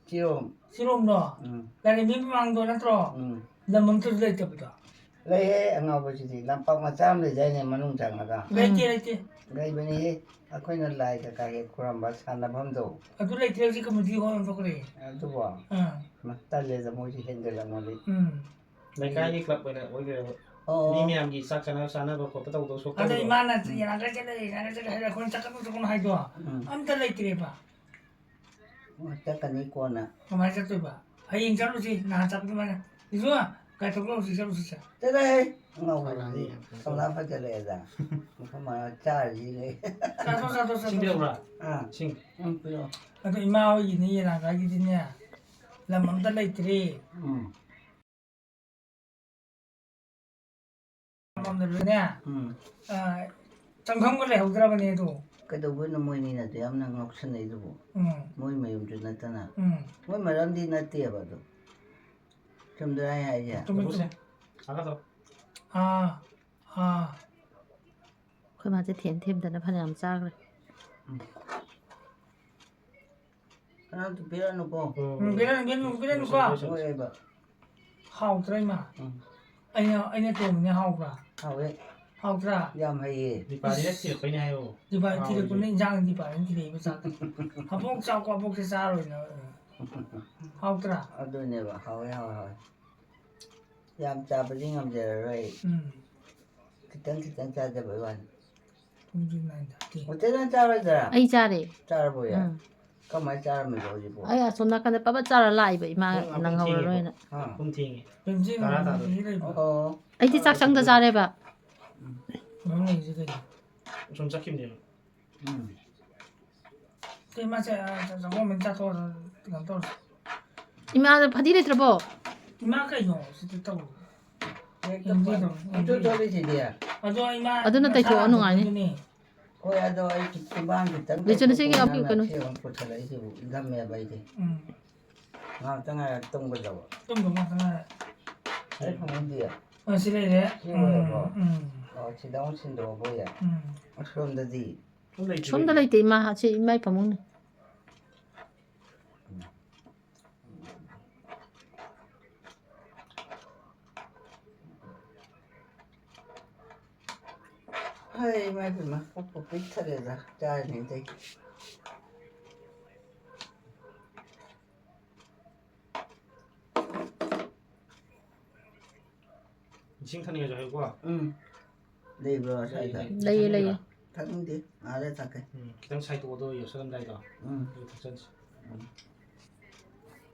ꯁꯤꯔꯣꯝ꯫ ꯁꯤꯔꯣꯝꯗꯣ? ꯎꯝ꯫ ꯂꯥꯏꯔꯦꯝꯕꯤ ꯃꯃꯥꯡꯗꯣ ꯅꯠꯇ꯭ꯔꯣ? ꯎꯝ꯫ ꯂꯝ ꯑꯝꯇꯁꯨ ꯂꯩꯇꯕꯗꯣ? ꯂꯩꯍꯦ, ꯑꯉꯥꯎꯕꯁꯤꯗꯤ꯫ ꯂꯝꯄꯥꯛ ꯃꯆꯥ ꯑꯃ ꯂꯩꯗꯥꯏꯅꯦ, ꯃꯅꯨꯡ ꯆꯪꯉꯒ? ꯂꯩꯇꯦ, ꯎꯝ꯫ ꯂꯩꯇꯦ꯫ ꯂꯩꯕꯅꯤꯍꯦ, ꯑꯩꯈꯣꯏꯅ ꯂꯥꯏ ꯀꯩꯀꯥ ꯍꯦꯛ ꯈꯨꯔꯝꯕ ꯁꯥꯟꯅꯐꯝꯗꯣ꯫ ꯑꯗꯨ ꯂꯩꯇ꯭ꯔꯦ, ꯍꯧꯖꯤꯛ community hall ꯑꯣꯟꯊꯣꯛꯈ꯭ꯔꯦ꯫ ꯑꯗꯨꯕꯣ? ꯑꯥ꯫ ꯃꯁ ꯇꯜꯂꯦꯗ, ꯃꯣꯏꯁꯨ ꯍꯦꯟꯖꯜꯂꯝꯃꯗꯤ꯫ ꯎꯝ꯫ ꯂꯩꯀꯥꯏꯒꯤ club ꯑꯣꯏꯅ ꯑꯣꯏꯈ꯭ꯔꯦꯕ꯫ ꯑꯣ꯫ ꯃꯤ ꯃꯌꯥꯝꯒꯤ ꯆꯥꯛ ꯆꯥꯅ-, ꯆꯥꯅꯕ ꯈꯣꯠꯄ ꯇꯧꯗꯧ ꯁꯣꯛ ꯑꯗꯣ ꯇꯧꯗ꯭ꯔꯣ? ꯏꯃꯥꯅ ꯎꯝ꯫ ꯌꯦꯡꯉꯒ ꯆꯠꯂꯦ, ꯌꯦꯡꯉꯒ ꯆꯠꯂꯦ ꯍꯥꯏꯔ ꯑꯩꯈꯣꯏꯅ ꯆꯠꯀꯅꯨ, ꯆꯠꯀꯅꯨ ꯍꯥꯏꯗꯣ ꯎꯝ꯫ ꯑꯝꯇ ꯂꯩꯇ꯭ꯔꯦꯕ꯫ ꯑꯣ, ꯆꯠꯀꯅꯤ ꯀꯣꯟꯅ꯫ ꯀꯃꯥꯏꯅ ꯆꯠꯇꯣꯏꯕ? ꯍꯌꯦꯡ ꯆꯠꯂꯨꯁꯤ, ꯅꯍꯥꯟ ꯆꯠꯄ ꯑꯗꯨꯃꯥꯏꯅ꯫ ꯏꯕꯨꯡꯉꯣ, ꯀꯥꯏꯊꯣꯛꯂ ꯍꯧꯖꯤꯛ ꯆꯠꯂꯨꯁꯤ ꯆꯠ꯫ ꯆꯠꯂꯣꯍꯦ, ꯑꯉꯥꯎꯕꯗꯨꯗꯤ꯫ ꯀꯅꯥꯅ ꯌꯥꯝ ꯀꯧꯅ ꯆꯠꯂꯦꯗ꯫ ꯃꯐꯝ ꯃꯔꯥꯡ ꯆꯥꯔꯤꯁꯤ ꯂꯩ꯫ ꯆꯥꯊꯣꯛ, ꯆꯥꯊꯣꯛ, ꯆꯥꯊꯣꯛ꯫ ꯁꯤꯡ ꯄꯤꯔꯛꯎꯔꯥ? ꯑꯥ꯫ ꯁꯤꯡ꯫ ꯎꯝ, ꯄꯤꯔꯛꯑꯣ꯫ ꯑꯗꯣ ꯏꯃꯥ ꯍꯣꯏꯒꯤꯅꯦ, ꯌꯦꯅꯥꯒꯥꯒꯤꯗꯤꯅꯦ, ꯂꯝ ꯑꯝꯇ ꯂꯩꯇ꯭ꯔꯦ꯫ ꯎꯝ꯫ ꯃꯐꯝꯗ ꯂꯣꯏꯅ, ꯎꯝ꯫ ꯑ, ꯆꯪꯐꯝꯒ ꯂꯩꯍꯧꯗ꯭ꯔꯕꯅꯦ ꯑꯗꯣ꯫ ꯀꯩꯗꯧꯕꯩꯅꯣ ꯃꯣꯏꯅꯤꯅ ꯑꯗꯨ ꯌꯥꯝꯅ ꯉꯥꯎꯁꯟꯅꯩꯗꯨꯕꯨ? ꯎꯝ꯫ ꯃꯣꯏ ꯃꯌꯨꯝꯁꯨ ꯅꯠꯇꯅ꯫ ꯎꯝ꯫ ꯃꯣꯏ ꯃꯔꯝꯗꯤ ꯅꯠꯇꯦꯕ ꯑꯗꯣ꯫ ꯆꯨꯝꯗ꯭ꯔꯥ ꯑꯩ ꯍꯥꯏꯁꯦ? ꯆꯨꯝꯃꯦ, ꯆꯨꯝꯃꯦ꯫ ꯑꯥ, ꯑꯥ꯫ ꯑꯩꯈꯣꯏ ꯃꯥꯁꯦ ꯊꯦꯝ ꯊꯦꯝꯗꯅ ꯐꯅꯌꯥꯝ ꯆꯥꯈ꯭ꯔꯦ꯫ ꯎꯝ꯫ ꯀꯅꯥꯝꯇ ꯄꯤꯔꯛꯑꯅꯨꯀꯣ꯫ ꯎꯝ, ꯄꯤꯔꯛꯑꯅꯨ, ꯄꯤꯔꯛꯑꯅꯨ, ꯄꯤꯔꯛꯑꯅꯨꯀꯣ꯫ ꯍꯣꯏꯕ꯫ ꯍꯥꯎꯇ꯭ꯔꯥ, ꯏꯃꯥ? ꯎꯝ꯫ ꯑꯩꯅ, ꯑꯩꯅ ꯊꯣꯡꯕꯅꯦ, ꯍꯥꯎꯕ꯭ꯔꯥ? ꯍꯥꯎꯋꯦ꯫ ꯍꯥꯎꯇ꯭ꯔꯥ? ꯌꯥꯝ ꯍꯩꯌꯦ꯫ ꯗꯤꯄꯥꯗꯤꯅ ꯊꯤꯔꯛꯄꯩꯅꯦ ꯍꯥꯏꯌꯣ꯫ ꯗꯤꯄꯥꯗꯤ ꯍꯥꯎꯋꯦ꯫ ꯊꯤꯔꯛꯄꯅꯦ, ꯏꯟꯖꯥꯡ ꯗꯤꯄꯥꯗꯤꯅ ꯊꯤꯔꯛꯏꯕ ꯆꯥꯛꯇꯣ꯫ ꯑꯕꯣꯛ ꯆꯥꯎꯀꯣ, ꯑꯕꯣꯛꯁꯦ ꯆꯥꯔꯣꯏꯅ꯫ ꯍꯥꯎꯇ꯭ꯔꯥ? ꯑꯗꯨꯅꯦꯕ, ꯍꯥꯎꯋꯦ, ꯍꯥꯎꯋꯦ, ꯍꯥꯎꯋꯦ꯫ ꯌꯥꯝ ꯆꯥꯕꯗꯤ ꯉꯝꯖꯔꯔꯣꯏ ꯑꯩ꯫ ꯎꯝ꯫ ꯈꯤꯇꯪ ꯈꯤꯇꯪ ꯆꯥꯖꯕꯩ ꯋꯥꯅꯤ꯫ ꯄꯨꯡꯁꯨ nine thirty꯫ ꯍꯣꯇꯦꯜ ꯅꯪ ꯆꯥꯔꯣꯏꯗ꯭ꯔꯥ? ꯑꯩ ꯆꯥꯔꯦ꯫ ꯆꯥꯔꯕꯣ, ꯌꯥ? ꯎꯝ꯫ ꯀꯃꯥꯏꯅ ꯆꯥꯔꯝꯃꯤꯕ ꯍꯧꯖꯤꯛꯄꯣ? ꯑꯩ ꯑꯁꯣꯝ ꯅꯥꯀꯟꯗ ꯄꯕꯠ ꯆꯥꯔ ꯂꯥꯛꯏꯕ, ꯏꯃꯥ ꯄꯨꯡ ꯑꯍꯨꯝ ꯅꯪꯍꯧꯔꯔꯣꯏꯅ꯫ ꯊꯦꯡꯉꯦꯕ꯫ ꯍꯥ? ꯑꯍꯨꯝ ꯊꯦꯡꯉꯦ꯫ ꯄꯨꯡꯁꯦ ꯇꯔꯥ ꯇꯥꯗꯣꯔꯦ꯫ ꯅꯨꯡꯇꯤꯒꯤ ꯂꯩꯕ꯭ꯔꯣ? ꯑꯣ꯫ ꯑꯩꯗꯤ ꯆꯥꯛ ꯆꯪꯗ ꯆꯥꯔꯦꯕ꯫ ꯎꯝ꯫ ꯃꯔꯝ ꯂꯩꯔꯤꯁꯦ ꯀꯩꯅꯣ? ꯑꯁꯣꯝ ꯆꯠꯈꯤꯕꯅꯦꯕ꯫ ꯎꯝ꯫ ꯁꯤ ꯃꯥꯁꯦ, ꯑ, ꯆ-, ꯆꯪꯒꯣꯝ ꯑꯣꯏꯅ ꯆꯥꯊꯣꯛꯑꯁꯤ, ꯀꯩꯅꯣ ꯇꯧꯔꯁꯤ꯫ ꯏꯃꯥꯗ ꯐꯗꯤ ꯂꯩꯇ꯭ꯔꯕꯣ? ꯏꯃꯥ ꯀꯩꯅꯣ ꯁꯤꯗ ꯇꯧꯔꯤ? ꯍꯦꯛꯇ ꯌꯦꯡꯕꯤꯗꯣ, ꯄ-, ꯌꯦꯡꯕꯤꯗꯣ꯫ ꯄꯪꯆꯣꯠ ꯆꯣꯠꯂꯤꯁꯤꯗꯤ꯫ ꯑꯗꯣ ꯏꯃꯥ ꯑꯗꯨꯅ ꯃꯁꯥ ꯇꯩꯊꯣꯛꯑꯣ ꯅꯨꯡꯉꯥꯏꯅꯤ꯫ ꯅꯥꯗꯕꯗꯨꯅꯦ꯫ ꯍꯣꯏ, ꯑꯗꯣ ꯑꯩ ꯈꯤ-, ꯈꯤꯇꯪ ꯂꯤꯆꯨꯅ ꯁꯤꯒꯤ ꯇꯩꯊꯣꯛꯄ ꯌꯥꯎꯕꯤꯌꯨ, ꯅꯪꯅ ꯀꯩꯅꯣ꯫ ꯁꯤ ꯑꯃꯨꯛ ꯄꯨꯁꯜꯂꯛꯏꯁꯤꯕꯨ ꯏꯪꯊꯝꯃꯦꯕ ꯑꯩꯗꯤ꯫ ꯎꯝ꯫ ꯉꯥꯏꯍꯥꯛꯇ ꯉꯥꯏꯔ ꯇꯨꯝꯒꯗꯕ꯫ ꯇꯨꯝꯗꯧ ꯉꯥꯛꯇ ꯉꯥꯏꯔꯦ꯫ ꯑꯩ ꯐꯃꯨꯡꯗꯤ? ꯑ, ꯁꯤ ꯂꯩꯔꯦ꯫ ꯁꯤ ꯑꯣꯏꯔꯕꯣ? ꯎꯝ, ꯎꯝ꯫ ꯑꯣ, ꯁꯤꯗ ꯑꯃꯨꯛ ꯁꯤꯟꯗꯣꯛꯑꯕꯣ ꯌꯥꯏ꯫ ꯎꯝ꯫ ꯑꯁꯣꯝꯗꯗꯤ? ꯁꯣꯝꯗ ꯂꯩꯇꯦ, ꯏꯃꯥ, ꯁꯤ ꯏꯃꯥꯏ ꯐꯃꯨꯡꯅꯤ꯫ ꯎꯝ꯫ ꯍꯩ, ꯏꯃꯥ ꯏꯕꯦꯝꯃ, ꯄꯨꯛꯄꯨ ꯄꯤꯛ ꯊꯜꯂꯦꯗ, ꯆꯥꯔꯤꯉꯩꯗꯒꯤ꯫ ꯏꯁꯤꯡ ꯊꯛꯅꯤꯡꯉꯁꯨ ꯍꯥꯏꯌꯨꯀꯣ꯫ ꯎꯝ꯫ ꯂꯩꯕ꯭ꯔꯣ ꯑꯁ꯭ꯋꯥꯏꯗ? ꯂꯩꯌꯦ, ꯂꯩꯌꯦ꯫ ꯊꯛꯅꯤꯡꯗꯦ, ꯉꯥꯏꯍꯥꯛ ꯂꯩꯔ ꯊꯛꯀꯦ꯫ ꯎꯝ, ꯈꯤꯇꯪ ꯁꯥꯏꯇꯣꯛꯑꯣ, ꯑꯗꯨꯒ ꯌꯣꯠꯁꯜꯂꯝꯗꯥꯏꯗꯣ꯫ ꯎꯝ꯫ ꯑꯗꯨꯒ ꯊꯛꯆꯟꯁꯤ꯫ ꯎꯝ꯫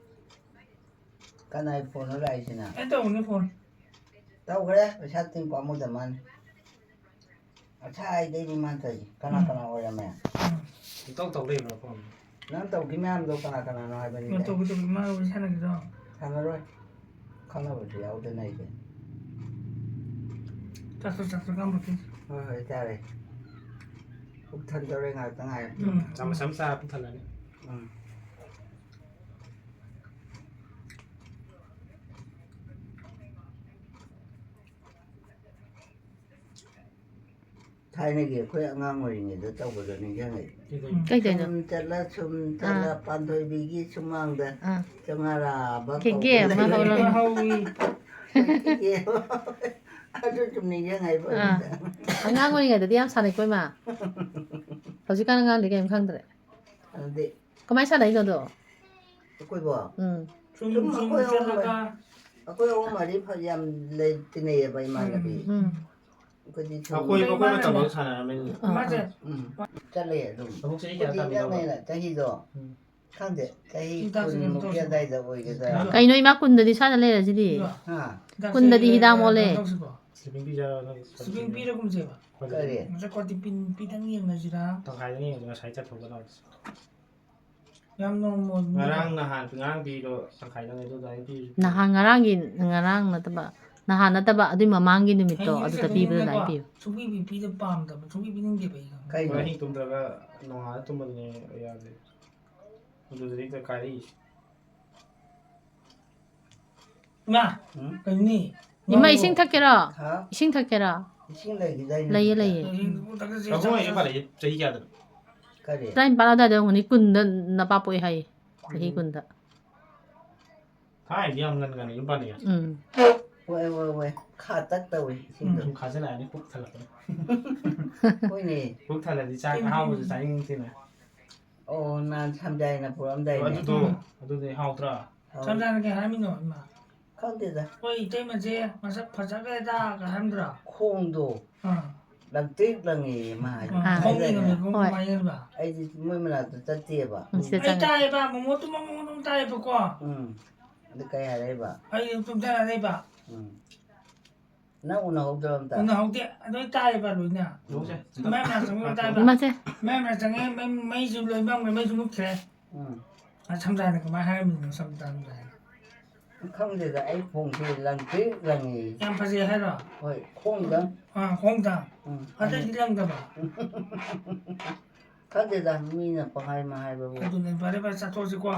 ꯀꯅꯥꯏ ꯐꯣꯟꯅꯣ ꯂꯥꯛꯏꯁꯤꯅ? ꯑꯩ ꯇꯧꯕꯅꯦ ꯐꯣꯟ꯫ ꯇꯧꯈ꯭ꯔꯦ, ꯄꯩꯁꯥ ꯇꯤꯡ ꯄꯥꯝꯃꯨꯗ ꯃꯥꯅꯤ꯫ ꯉꯁꯥꯏꯗꯩꯅꯤ ꯃꯥꯅ ꯇꯧꯔꯤꯁꯦ꯫ ꯀꯅꯥ ꯎꯝ꯫ ꯀꯅꯥ ꯑꯣꯏꯔꯝꯃꯦ? ꯎꯝ꯫ ꯄꯨꯡꯇꯧ ꯇꯧ ꯂꯩꯕ꯭ꯔꯣ ꯐꯣꯟ? ꯅꯪ ꯇꯧꯈꯤ ꯃꯌꯥꯝꯗꯣ ꯀꯅꯥ ꯀꯅꯥꯅꯣ ꯍꯥꯏꯕꯅꯤꯗ꯫ ꯅꯪ ꯇꯧꯈꯤ ꯇꯧꯈꯤ ꯃꯥ ꯋꯥꯔꯤ ꯁꯥꯟꯅꯈꯤꯗꯣ? ꯁꯥꯟꯅꯔꯣꯏ꯫ ꯈꯪꯅꯕꯁꯨ ꯌꯥꯎꯗꯅ ꯑꯩꯗꯤ꯫ ꯆꯥꯛꯁꯨ ꯆꯥꯛꯁꯨ ꯀꯥꯝꯕ ꯄꯤ꯫ ꯍꯣꯏ ꯍꯣꯏ ꯆꯥꯔꯦ꯫ ꯄꯨꯛ ꯊꯟꯗꯧꯔꯦ ꯉꯥꯏꯍꯥꯛꯇ ꯉꯥꯏꯔꯦ꯫ ꯎꯝ꯫ ꯆꯥꯃꯁ ꯑꯃ ꯆꯥꯔ ꯄꯨꯛ ꯊꯜꯂꯅꯤ꯫ ꯎꯝ꯫ ꯊꯥꯏꯅꯒꯤ ꯑꯩꯈꯣꯏ ꯑꯉꯥꯡ ꯑꯣꯏꯔꯤꯉꯩꯗ ꯇꯧꯕꯗꯣ ꯅꯤꯡꯁꯤꯡꯉꯛꯏ꯫ ꯀꯩꯗꯩꯅꯣ? ꯁꯨꯝ ꯆꯠꯂ ꯁꯨꯝ ꯆꯠꯂ ꯑꯥ꯫ ꯄꯥꯟꯊꯣꯏꯕꯤꯒꯤ ꯁꯨꯃꯥꯡꯗ ꯑꯥ꯫ ꯆꯉꯥꯔꯥꯕ ꯀꯦꯒꯦ ꯀꯧꯕ ꯑꯃ ꯂꯩ꯫ ꯍꯧꯔꯝꯃꯤ꯫ ꯍꯧꯏ꯫ ꯀꯦꯒꯦ꯫ ꯑꯗꯨ ꯁꯨꯝ ꯅꯤꯡꯁꯤꯡꯉꯛꯏꯕ ꯑꯥ꯫ ꯍꯧꯖꯤꯛꯇ꯫ ꯑꯉꯥꯡ ꯑꯣꯏꯔꯤꯉꯩꯗꯗꯤ ꯌꯥꯝ ꯁꯥꯟꯅꯩꯀꯣ ꯏꯃꯥ꯫ ꯍꯧꯖꯤꯛꯀꯥꯟ ꯑꯉꯥꯡꯗꯤ ꯀꯔꯤꯝ ꯈꯪꯗ꯭ꯔꯦ꯫ ꯑꯗꯨꯗꯤ ꯀꯃꯥꯏꯅ ꯁꯥꯟꯅꯩꯅꯣ ꯑꯗꯣ? ꯑꯩꯈꯣꯏꯕꯣ? ꯎꯝ꯫ ꯁꯨꯝ, ꯁꯨꯝ ꯁꯨꯝ ꯑꯩꯈꯣꯏ ꯑꯍꯨꯝ ꯆꯠꯂꯒ ꯃꯔꯤ, ꯑꯩꯈꯣꯏ ꯑꯍꯨꯝ ꯃꯔꯤ ꯐ-, ꯌꯥꯝ ꯂꯩ, ꯇꯤꯟꯅꯩꯌꯦꯕ ꯏꯃꯥꯟꯅꯕꯤ꯫ ꯎꯝ꯫ ꯑꯩꯈꯣꯏꯗꯤ ꯁꯨꯝ ꯑꯩꯈꯣꯏ, ꯑꯩꯈꯣꯏ ꯃꯇꯝꯗ ꯁꯥꯟꯅꯔꯝꯃꯦ ꯑꯗꯨꯗꯤ꯫ ꯑꯥ, ꯃꯥꯁꯦ ꯑꯥ꯫ ꯎꯝ꯫ ꯆꯠꯂꯦ ꯑꯗꯨꯝ꯫ ꯑꯕꯣꯛ ꯆꯍꯤ ꯀꯌꯥ ꯑꯩꯈꯣꯏꯗꯤ ꯇꯥꯕꯤꯔꯕ? ꯏꯅꯛ ꯅꯛꯏꯅ ꯆꯍꯤꯗꯣ꯫ ꯎꯝ꯫ ꯈꯪꯗꯦ, ꯆꯍꯤ ꯁꯤ ꯇꯥꯛꯁ ꯀꯩꯅꯣ ꯀꯨꯟꯃꯨꯛꯀꯤ ꯇꯧꯁꯤꯀꯣ꯫ ꯑꯗꯥꯏꯗ ꯑꯣꯏꯒꯗ꯭ꯔꯥ꯫ ꯀꯩꯅꯣ ꯏꯃꯥ ꯀꯨꯟꯗꯗꯤ ꯁ꯭ꯋꯥꯏꯗ ꯂꯩꯔꯁꯤꯗꯤ꯫ ꯍꯥ? ꯀꯨꯟꯗꯗꯤ ꯍꯤꯗꯥꯛ ꯃꯣꯜꯂꯦ꯫ ꯇꯧꯁꯤꯀꯣ꯫ ꯁ꯭ꯂꯤꯞꯄꯤꯡ ꯄꯤꯖꯔꯣ ꯅꯪ? ꯁ꯭ꯂꯤꯞꯄꯤꯡ ꯄꯤꯔꯒꯨꯝꯁꯦꯕ꯫ ꯀꯔꯤ? ꯉꯁꯥꯏ ꯀꯣꯇꯤ ꯄꯤꯟ ꯄꯤꯗꯪ ꯌꯦꯡꯉꯁꯤꯔꯥ? ꯇꯪꯈꯥꯏꯗꯪ ꯌꯦꯡꯉꯁꯤ, ꯉꯁꯥꯏ ꯆꯠꯊꯣꯛꯄꯗꯣ꯫ ꯌꯥꯝ ꯅꯣꯔꯃꯦꯜ꯫ ꯉꯔꯥꯡ ꯅꯍꯥꯟ, ꯉꯔꯥꯡ ꯄꯤꯔꯤꯗꯣ ꯇꯪꯈꯥꯏꯗꯪꯅꯦ, ꯑꯗꯨ ꯑꯗꯨꯃꯥꯏꯅ ꯄꯤꯔꯁꯨ ꯄꯤ-꯫ ꯅꯍꯥꯟ ꯉꯔꯥꯡꯒꯤ, ꯉꯔꯥꯡ ꯅꯠꯇꯕ, ꯅꯍꯥꯟ ꯅꯠꯇꯕ, ꯑꯗꯨꯏ ꯃꯃꯥꯡꯒꯤ ꯅꯨꯃꯤꯠꯇꯣ ꯍꯌꯦꯡꯁꯦ ꯑꯗꯨꯗ ꯄꯤꯕꯗꯣ ꯀꯩꯅꯣꯅꯤꯅꯀꯣ, ꯑꯗꯨꯃꯥꯏꯅ ꯄꯤꯌꯨ꯫ ꯁꯨꯡꯄꯤ ꯄꯤꯗ ꯄꯥꯝꯗꯕ, ꯁꯨꯡꯄꯤ ꯄꯤꯅꯤꯡꯗꯦꯕ ꯑꯩ ꯈꯪꯉꯦ꯫ ꯀꯩꯅꯣ? ꯑꯍꯤꯡ ꯇꯨꯝꯗ꯭ꯔꯒ ꯅꯣꯡꯉꯥꯜꯂ ꯇꯨꯝꯕꯗꯨꯅꯦ ꯌꯥꯗ꯭ꯔꯤ꯫ ꯑꯗꯨꯗꯗꯤ ꯍꯦꯛꯇ ꯀꯥꯏꯔꯛꯏꯁꯦ꯫ ꯏꯃꯥ, ꯎꯝ? ꯀꯩꯅꯣꯅꯦ? ꯏꯃꯥ, ꯏꯁꯤꯡ ꯊꯛꯀꯦꯔꯣ? ꯍꯥ? ꯏꯁꯤꯡ ꯊꯛꯀꯦꯔꯥ? ꯏꯁꯤꯡ ꯂꯩꯈꯤꯗꯥꯏꯅꯦ ꯂꯩꯌꯦ, ꯍꯧꯖꯤꯛꯇ? ꯂꯩꯌꯦ꯫ ꯎꯝ꯫ ꯑꯕꯨꯡꯉꯣ ꯍꯣꯏꯁꯦ ꯄꯥꯜꯂꯛꯏꯁꯦ ꯆꯍꯤ ꯀꯌꯥꯗꯅꯣ? ꯀꯔꯤ? ꯇꯔꯥꯅꯤꯄꯥꯟ ꯑꯗꯨꯋꯥꯏꯗ ꯑꯣꯏꯔꯝꯒꯅꯤ, ꯀꯨꯟꯗ ꯅꯄꯥ ꯄꯣꯛꯑꯦ ꯍꯥꯏꯌꯦ꯫ ꯆꯍꯤ ꯎꯝ꯫ ꯀꯨꯟꯗ꯫ ꯊꯥꯏꯅꯗꯤ ꯌꯥꯝ ꯉꯟ ꯉꯟꯅ ꯌꯨꯝ ꯄꯥꯟꯅꯩꯌꯦ꯫ ꯎꯝ꯫ ꯍꯣꯏ, ꯍꯣꯏ, ꯍꯣꯏ꯫ ꯈꯥ ꯇꯛ ꯇꯧꯏ ꯏꯁꯤꯡꯗꯣ꯫ ꯁꯨꯝ ꯈꯥꯖꯤꯜꯂꯛꯑꯅꯤ, ꯄꯨꯛ ꯊꯜꯂꯛꯄꯗ꯫ ꯍꯣꯏꯅꯦ꯫ ꯄꯨꯛ ꯊꯜꯂꯗꯤ ꯆꯥꯛ ꯑꯍꯥꯎꯕꯁꯨ ꯆꯥꯅꯤꯡꯗꯦꯅ꯫ ꯑꯣ, ꯅꯍꯥꯟ ꯁꯝꯖꯥꯏꯅ ꯄꯨꯔꯛꯑꯝꯗꯥꯏꯅꯦ꯫ ꯑꯗꯨꯗꯣ, ꯎꯝ꯫ ꯑꯗꯨꯗꯤ ꯍꯥꯎꯇ꯭ꯔꯥ? ꯍꯥꯎ-, ꯁꯝꯖꯥꯏꯅ ꯀꯩ ꯍꯥꯏꯔꯝꯃꯤꯅꯣ, ꯏꯃꯥ? ꯈꯪꯗꯦꯗ꯫ "ꯑꯩꯈꯣꯏ ꯏꯇꯩꯃꯁꯦ ꯃꯁꯛ ꯐꯖꯈ꯭ꯔꯦꯗ" ꯀ ꯍꯥꯏꯔꯝꯗ꯭ꯔꯣ? ꯈꯣꯡꯗꯣ ꯑꯥ꯫ ꯂꯪꯇ꯭ꯔꯤꯛ ꯂꯪꯉꯦꯌꯦ ꯃꯥ ꯍꯥꯏꯗꯣ꯫ ꯑꯥ, ꯈꯣꯡ ꯍꯥꯏꯗꯥꯏꯅꯦ? ꯌꯦꯡꯉꯝꯃꯦ, ꯈꯣꯡ ꯍꯣꯏ꯫ ꯀꯃꯥꯏꯅ ꯌꯦꯡꯉꯝꯕ? ꯑꯩꯗꯤ ꯃꯣꯏ ꯃꯅꯥꯛꯇ ꯆꯠꯇꯦꯕ꯫ ꯎꯝ, ꯁꯤꯗ ꯑꯩ ꯆꯪꯉꯦ꯫ ꯇꯥꯏꯌꯦꯕ, ꯃꯣꯃꯣ ꯇꯨꯝꯕ ꯃꯣꯃꯣ ꯇꯨꯝꯕ ꯇꯥꯏꯌꯦꯕꯀꯣ꯫ ꯎꯝ꯫ ꯑꯗꯨ ꯀꯩ ꯍꯥꯏꯔꯛꯏꯕ? ꯑꯩ ꯑꯗꯨꯝ ꯇꯨꯝꯊꯔꯛꯑꯦꯕ꯫ ꯎꯝ꯫ ꯅꯪ ꯎꯅꯍꯧꯗ꯭ꯔꯣ ꯑꯝꯇ? ꯎꯅꯍꯧꯗꯦ꯫ ꯑꯗꯨ ꯑꯩ ꯇꯥꯏꯌꯦꯕ ꯂꯣꯏꯅ꯫ ꯌꯦꯡꯉꯨꯁꯦ꯫ ꯃꯌꯥꯝ ꯃꯅꯥꯛ ꯆꯪꯉꯒ ꯇꯥꯏꯕ꯫ ꯏꯃꯥꯁꯦ꯫ ꯃꯌꯥꯝ ꯃꯅꯥꯛ ꯆꯪꯉꯦ, ꯃꯩ, ꯃꯩꯁꯨ ꯂꯣꯏ ꯃꯝꯈ꯭ꯔꯦ, ꯃꯩꯁꯨ ꯃꯨꯠꯈ꯭ꯔꯦ꯫ ꯎꯝ꯫ ꯑ, ꯁꯝꯖꯥꯅ ꯀꯃꯥꯏꯅ ꯍꯥꯏꯔꯝꯃꯤꯅꯣ, ꯁꯝꯖꯥꯅ? ꯈꯪꯗꯦꯗ, ꯑꯩ ꯈꯣꯡꯁꯦ ꯂꯪꯇ꯭ꯔꯤꯛ ꯂꯪꯉꯤ꯫ ꯌꯥꯝ ꯐꯖꯩ ꯍꯥꯏꯔꯣ? ꯍꯣꯏ, ꯈꯣꯡꯗꯪ꯫ ꯑꯥ, ꯈꯣꯡꯗꯪ꯫ ꯎꯝ, ꯑꯇꯩꯗꯤ ꯑꯩꯅ ꯂꯪꯗꯕ? ꯈꯪꯗꯦꯗ, ꯃꯤꯅ ꯄꯪꯍꯥꯏ ꯃꯍꯥꯏꯕꯕꯨ꯫ ꯑꯗꯨꯅꯦ, ꯐꯔꯦ, ꯐꯔꯦ, ꯆꯥꯊꯣꯛꯑꯁꯤꯀꯣ꯫